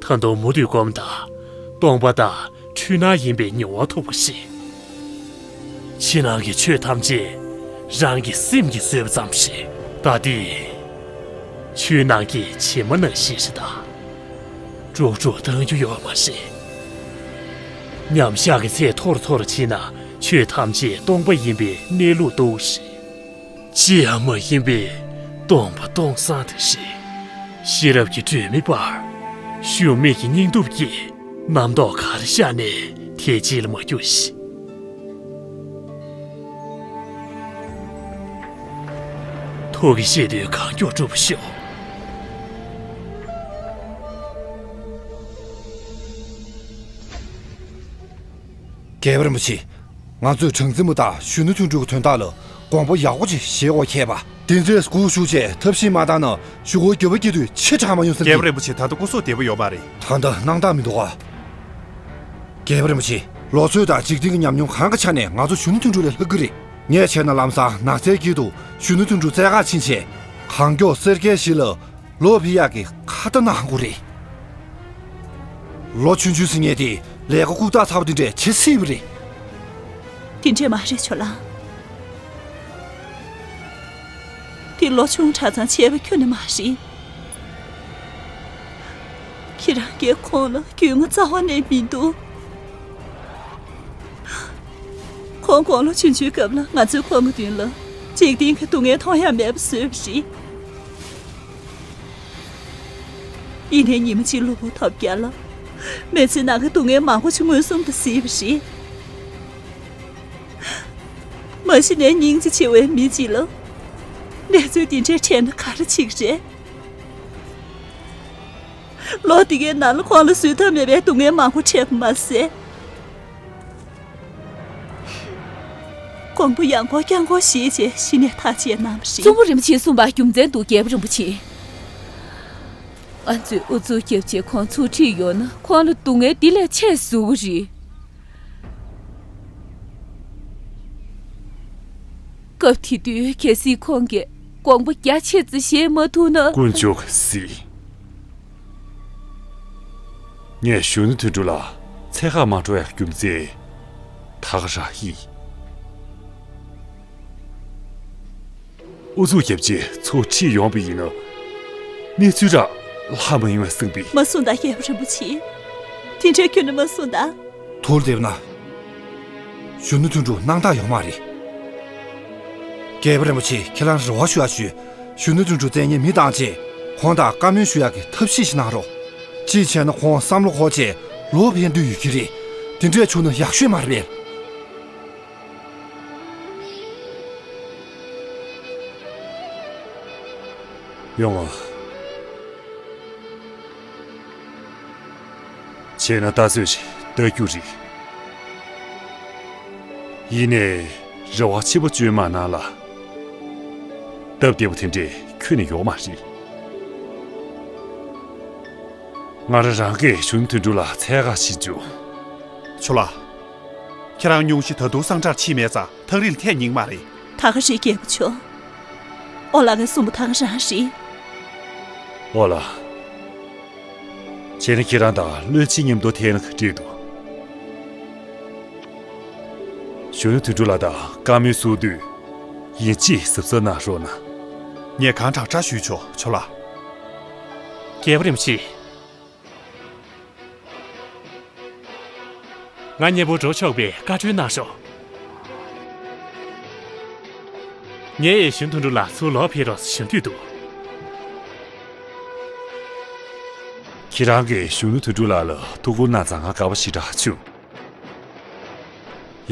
རེད། ད་དུང་མུ་མཐུད་སྒོམ་དང་། སྟོང་པ་དང་འཁྲུལ་སྣང་ཡིན་པའི་མྱོང་བ་ཐོབ་པ་ཞིག། ཕྱི་ནང་གི་ཆོས་ཐམས་ཅད་རང་གི་སེམས་ཀྱིས་བཟོས་པ་ཙམ་ཞིག། ད་འདི་ཆུ་ནང་གི་བྱེ་མ་ནང་བཞིན་རེད་ད། དཀྲུག་དཀྲུག་བཏང་རྒྱུ་ཡོད་མ་རེད། མཉམ་བཞག་གི་ཚད་མཐོ་རུ་མཐོ་རུ་ཕྱིན་ན་ཆོས་ཐམས་ཅད་སྟོང་པ་ཡིན་པའི་གནས་ལུགས་རྟོགས་ཤིག། ཅི་ཡང་མ་ཡིན་པའི་སྟོང་པ་སྟོང་སང་དེ་རེད། ཤེས་རབ་ཀྱི་སྒྲོན་མེ་སྤར། ཞུམ་མེད་ཀྱི་སྙིང་སྟོབས་ཀྱིས་རྣམ་རྟོག་གར་ཤར་ནས་དེ་རྗེས་ལ་མ་རྒྱུགས་ཤིག། ཐུགས་ཀྱི་བཞེད་དོན་གང་མགྱོགས་འགྲུབ་ཤོག། རྒྱལ་བ་རིན་པོ་ཆེ། ང་ཚོས་གྲངས་འཛིན་པ་དང་གཞོན་ནུ་དོན་གྲུབ་ཀྱི་དོན་དག་ལ་དགོངས་པ་ཡག་པོ་ཅིག་བཞེས་དགོས་ཁེལ་པ། དེ་ཚོས་སྒུག་བཞུགས་བྱས་ཐབས་ཤེས་མ་བཏང་ན་གཞུག་གུའི་འགྱོད་པ་སྐྱེ་དུས་ཆེས་དྲག་མ་ཡོང་ས་རྒྱལ་བ་རིན་པོ་ཆེ། ད་ལྟ་སྐུ་གཟུགས་བདེ་པོ་ཡོད་མ་རེད། ད་ལྟ་སྣང་དག་མི་འདུག་ག། རྒྱལ་བ་རིན་པོ་ཆེ། ལོ་ཚོད་དང་འཇིག་རྟེན་གྱི་ཉམས་མྱོང་གང་གི་ཆ་ནས་ང་ཚོ་གཞོན་ནུ་དོན་གྲུབ་ལས་ལྷག་གི་རེད། ངས་བྱས་ན་ལམ་སང་ནགས་ཚལ་དཀྱིལ་དུ་གཞོན་ནུ་དོན་གྲུབ་བཙལ་ག་ཕྱིན་བྱས། གངས་མགྱོགས་གསེར་རྒྱལ་ཞིག་ལ་ལོག་ཕེབས་ཡག་གི་ཁ་ཏ་གནང་དགོས་རེད། ལོ་ཆུང་ཆུང་ཟེར་མཁན་དེ་ལས་ཀ་ལྐུགས་རྟགས་ཚ་པོ་དེ་འདྲས་བྱེད་སྲིད་པ་རེད། དེ་འདྲས་མ་རེད་ཇོ་ལགས། དེ་ལོ་ཆུང་དྲགས་ཙང་བྱས་པ་ཁྱོན་ནས་མ་རེད། ཁྱེད་རང་གིས་ཁོང་ལ་རྒྱུས་མངའ་རྩ་བ་ནས་མི་འདུག། ཁོང་དགུང་ལོ་ཆུང་ཆུང་སྐབས་ལ་ང་ཚོས་ཁོང་གི་མདུན་ལ་འཇིག་རྟེན་གྱི་སྡུག་བསྔལ་མཐོང་ཡ་མེད་པ་བཟོས་པ་རེད། ཡིན་ནའི་ཉི་མ་གཅིག་གློ་བུར་ཐོལ་རྒྱག་ལ། མི་ཚེ་ནང་གི་སྡུག་བསྔལ་མང་པོ་ཞིག་མངོན་སུམ་དུ་གཟིགས་པ་རེད། མ་གཞི་ནས་སྙིང་རྗེ་ཆེ་བའི་མི་གཅིག་ལ་གནས་ཚུལ་འདི་འདྲའི་འཕྲད་ན་ག་རེ་བྱེད་ཀྱི་རེད། ལོ་འདི་གའི་ནང་ལ་ཁོང་ལ་བཟོད་ཐབས་མེད་པའི་སྡུག་བསྔལ་མང་པོ་འཕྲད་པ་མ་ཟད། དགོངས་པ་ཡང་སྐོར་བསྐྱར་སྐོར་བཞེས་རྗེས་གཞི་ནས་ཐག་བཅད་གནང་བ་རེད། གཙུག་པ་རིན་པོ་ཆེས་གསུངས་པ་རྒྱུ་མཚན་འདུག་རྒྱལ་པོ་རིན་པོ་ཆེ། ང་ཚོས་ཨུ་ཚུགས་བརྒྱབ་བྱས་ཁོང་ཚུར་ཁྲིད་ཡོང་ན་ཁོང་ལ་སྡུག་བསྔལ་འདི་ལས་ཆེ་ཟུག་རེད། སྐབས་དེ་དུས་གལ་སྲིད་ཁོང་གིས་དགོངས་པ་རྒྱ་ཆེ་ཙམ་བཞེས་མ་ཐུབ་ན། དཀོན་མཆོག་གཟིགས། ངས་གཞོན་ནུ་དོན་གྲུབ་ལགས་འཚོལ་གར་མ་འགྲོ་བའི་རྒྱུ་མཚན་ད་ག་རང་ཡིན། ཨུ་ཚུགས་བརྒྱབ་རྗེས་ཚུར་ཁྲིད་ཡོང་བ་ཡིན་ན། གནས་ཚུལ་རང་ལྷག་མ་ཡོང་བསམ་པས། མ་གསུངས་དང་རྒྱལ་པོ་རིན་པོ་ཆེ། དེ་འདྲའི་ཁྱོན་ནས་མ་གསུངས་དང་། ཐུགས་བདེ་བ་ན། གཞོན་ནུ་དོན་གྲུབ་སྣང་དག་ཡོད་མ་རེད། རྒྱལ་པོ་རིན་པོ་ཆེ་ཁྱེད་རང་རེ་བ་ཞུ་ཡ་ཞུ། གཞོན་ནུ་དོན་གྲུབ་བཙལ་མཁན་མི་བཏང་རྗེས་ཁོང་དང་བཀའ་མོལ་ཞུ་ཡག་གི་ཐབས་ཤེས་ཤིག་གནང་རོགས། གཅིག་བྱས་ན་ཁོང་བསམ་བློ་འཁོར་རྗེས་ལོག་ཕེབས་འདོད་ཡོད་ཀྱི་རེད། དེ་འདྲས་བྱུང་ན་ཡག་ཤོས་མ་རེད་པས། ཡོང་ང་། བྱས་ན་ད་གཟོད་ཅིག་ལྟ་རྒྱུ་རེད། ཡིན་ནའི་རེ་བ་ཆེན་པོ་བཅོས་མ་གནང་ལ། སྟབས་བདེ་པོ་དེ་འདྲས་ཁྱོན་ནས་ཡོད་མ་རེད། ང་རང་རང་གིས་གཞོན་ནུ་དོན་གྲུབ་ལ་འཚོལ་ག་ཕྱིན་བྱུང་། ཇོ་ལགས། ཁྱེད་རང་སྙུང་གཞི་ད་དུང་གསང་ཁྲག་ཕྱིས་མེད་ཙང་ཐག་རིང་ལ་ཐད་ཉན་གྱི་མ་རེད། ད་ག་རེད་རྒྱལ་པོ་མཆོག་ཨོ་ལགས་ཀྱིས་གསུངས་པ་ད་ག་རང་རེད། ཨོ་ལགས། བྱས་ན་ཁྱེད་རང་དང་བློན་ཆེན་མཉམ་དུ་ཐད་ན་ག་འདྲས་འདུག་གཞོན་ནུ་དོན་གྲུབ་ལགས་དང་བཀའ་མོལ་ཚོགས་དུས་ཡིན་གཅིག་གཟབ་གཟབ་གནང་རོགས་གནང་། ངས་གང་དྲག་དྲག་ཞུས་ཆོག་ཇོ་ལགས། རྒྱལ་པོ་རིན་པོ་ཆེ། ང་མཉམ་པོ་འགྲོ་ཆོག་པའི་བཀའ་འཁྲོལ་གནང་ཤོག་ངས་གཞོན་ནུ་དོན་གྲུབ་ལགས་ཚུར་ལོག་ཕེབས་རོགས་ཞུ་འདོད་འདུག་ཁྱེད་རང་གིས་གཞོན་ནུ་དོན་གྲུབ་ལགས་ལ་ཐུགས་ཁུར་གནང་ཙང་ང་དགའ་པོ་ཞེ་དྲག་བྱུང་།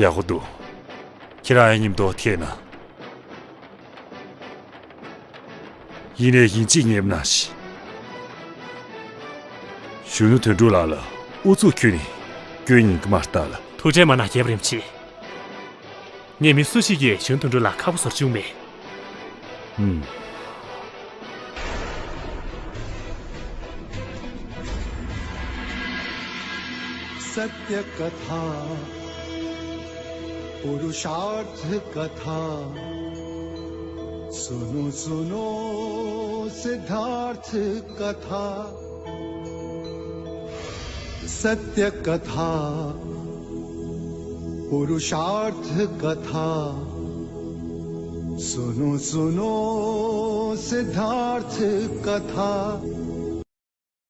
ཡག་པོ་འདུག་ཁྱེད་རང་ཡང་མཉམ་དུ་ཐད་ན། ཡིན་ནའི་ཡིན་གཅིག་ངེས་པ་གནང་ཞིག་གཞོན་ནུ་དོན་གྲུབ་ལགས་ལ་ཨུ་ཚུགས་ཁྱོན་ནས་སྐྱོན་ཡིན་གྱི་མ་རེད་ལགས། ཐུགས་ཁྲལ་མ་གནང་རྒྱལ་པོ་རིན་པོ་ཆེ། ངས་མི་སུ་ཞིག་གིས་གཞོན་ནུ་དོན་གྲུབ་ལགས་ཁ་པོ་བཟོ་བཅུག་མེད། ཨུམ། सत्य कथा पुरुषार्थ कथा सुनो सुनो सिद्धार्थ कथा सत्य कथा पुरुषार्थ कथा सुनो सुनो सिद्धार्थ कथा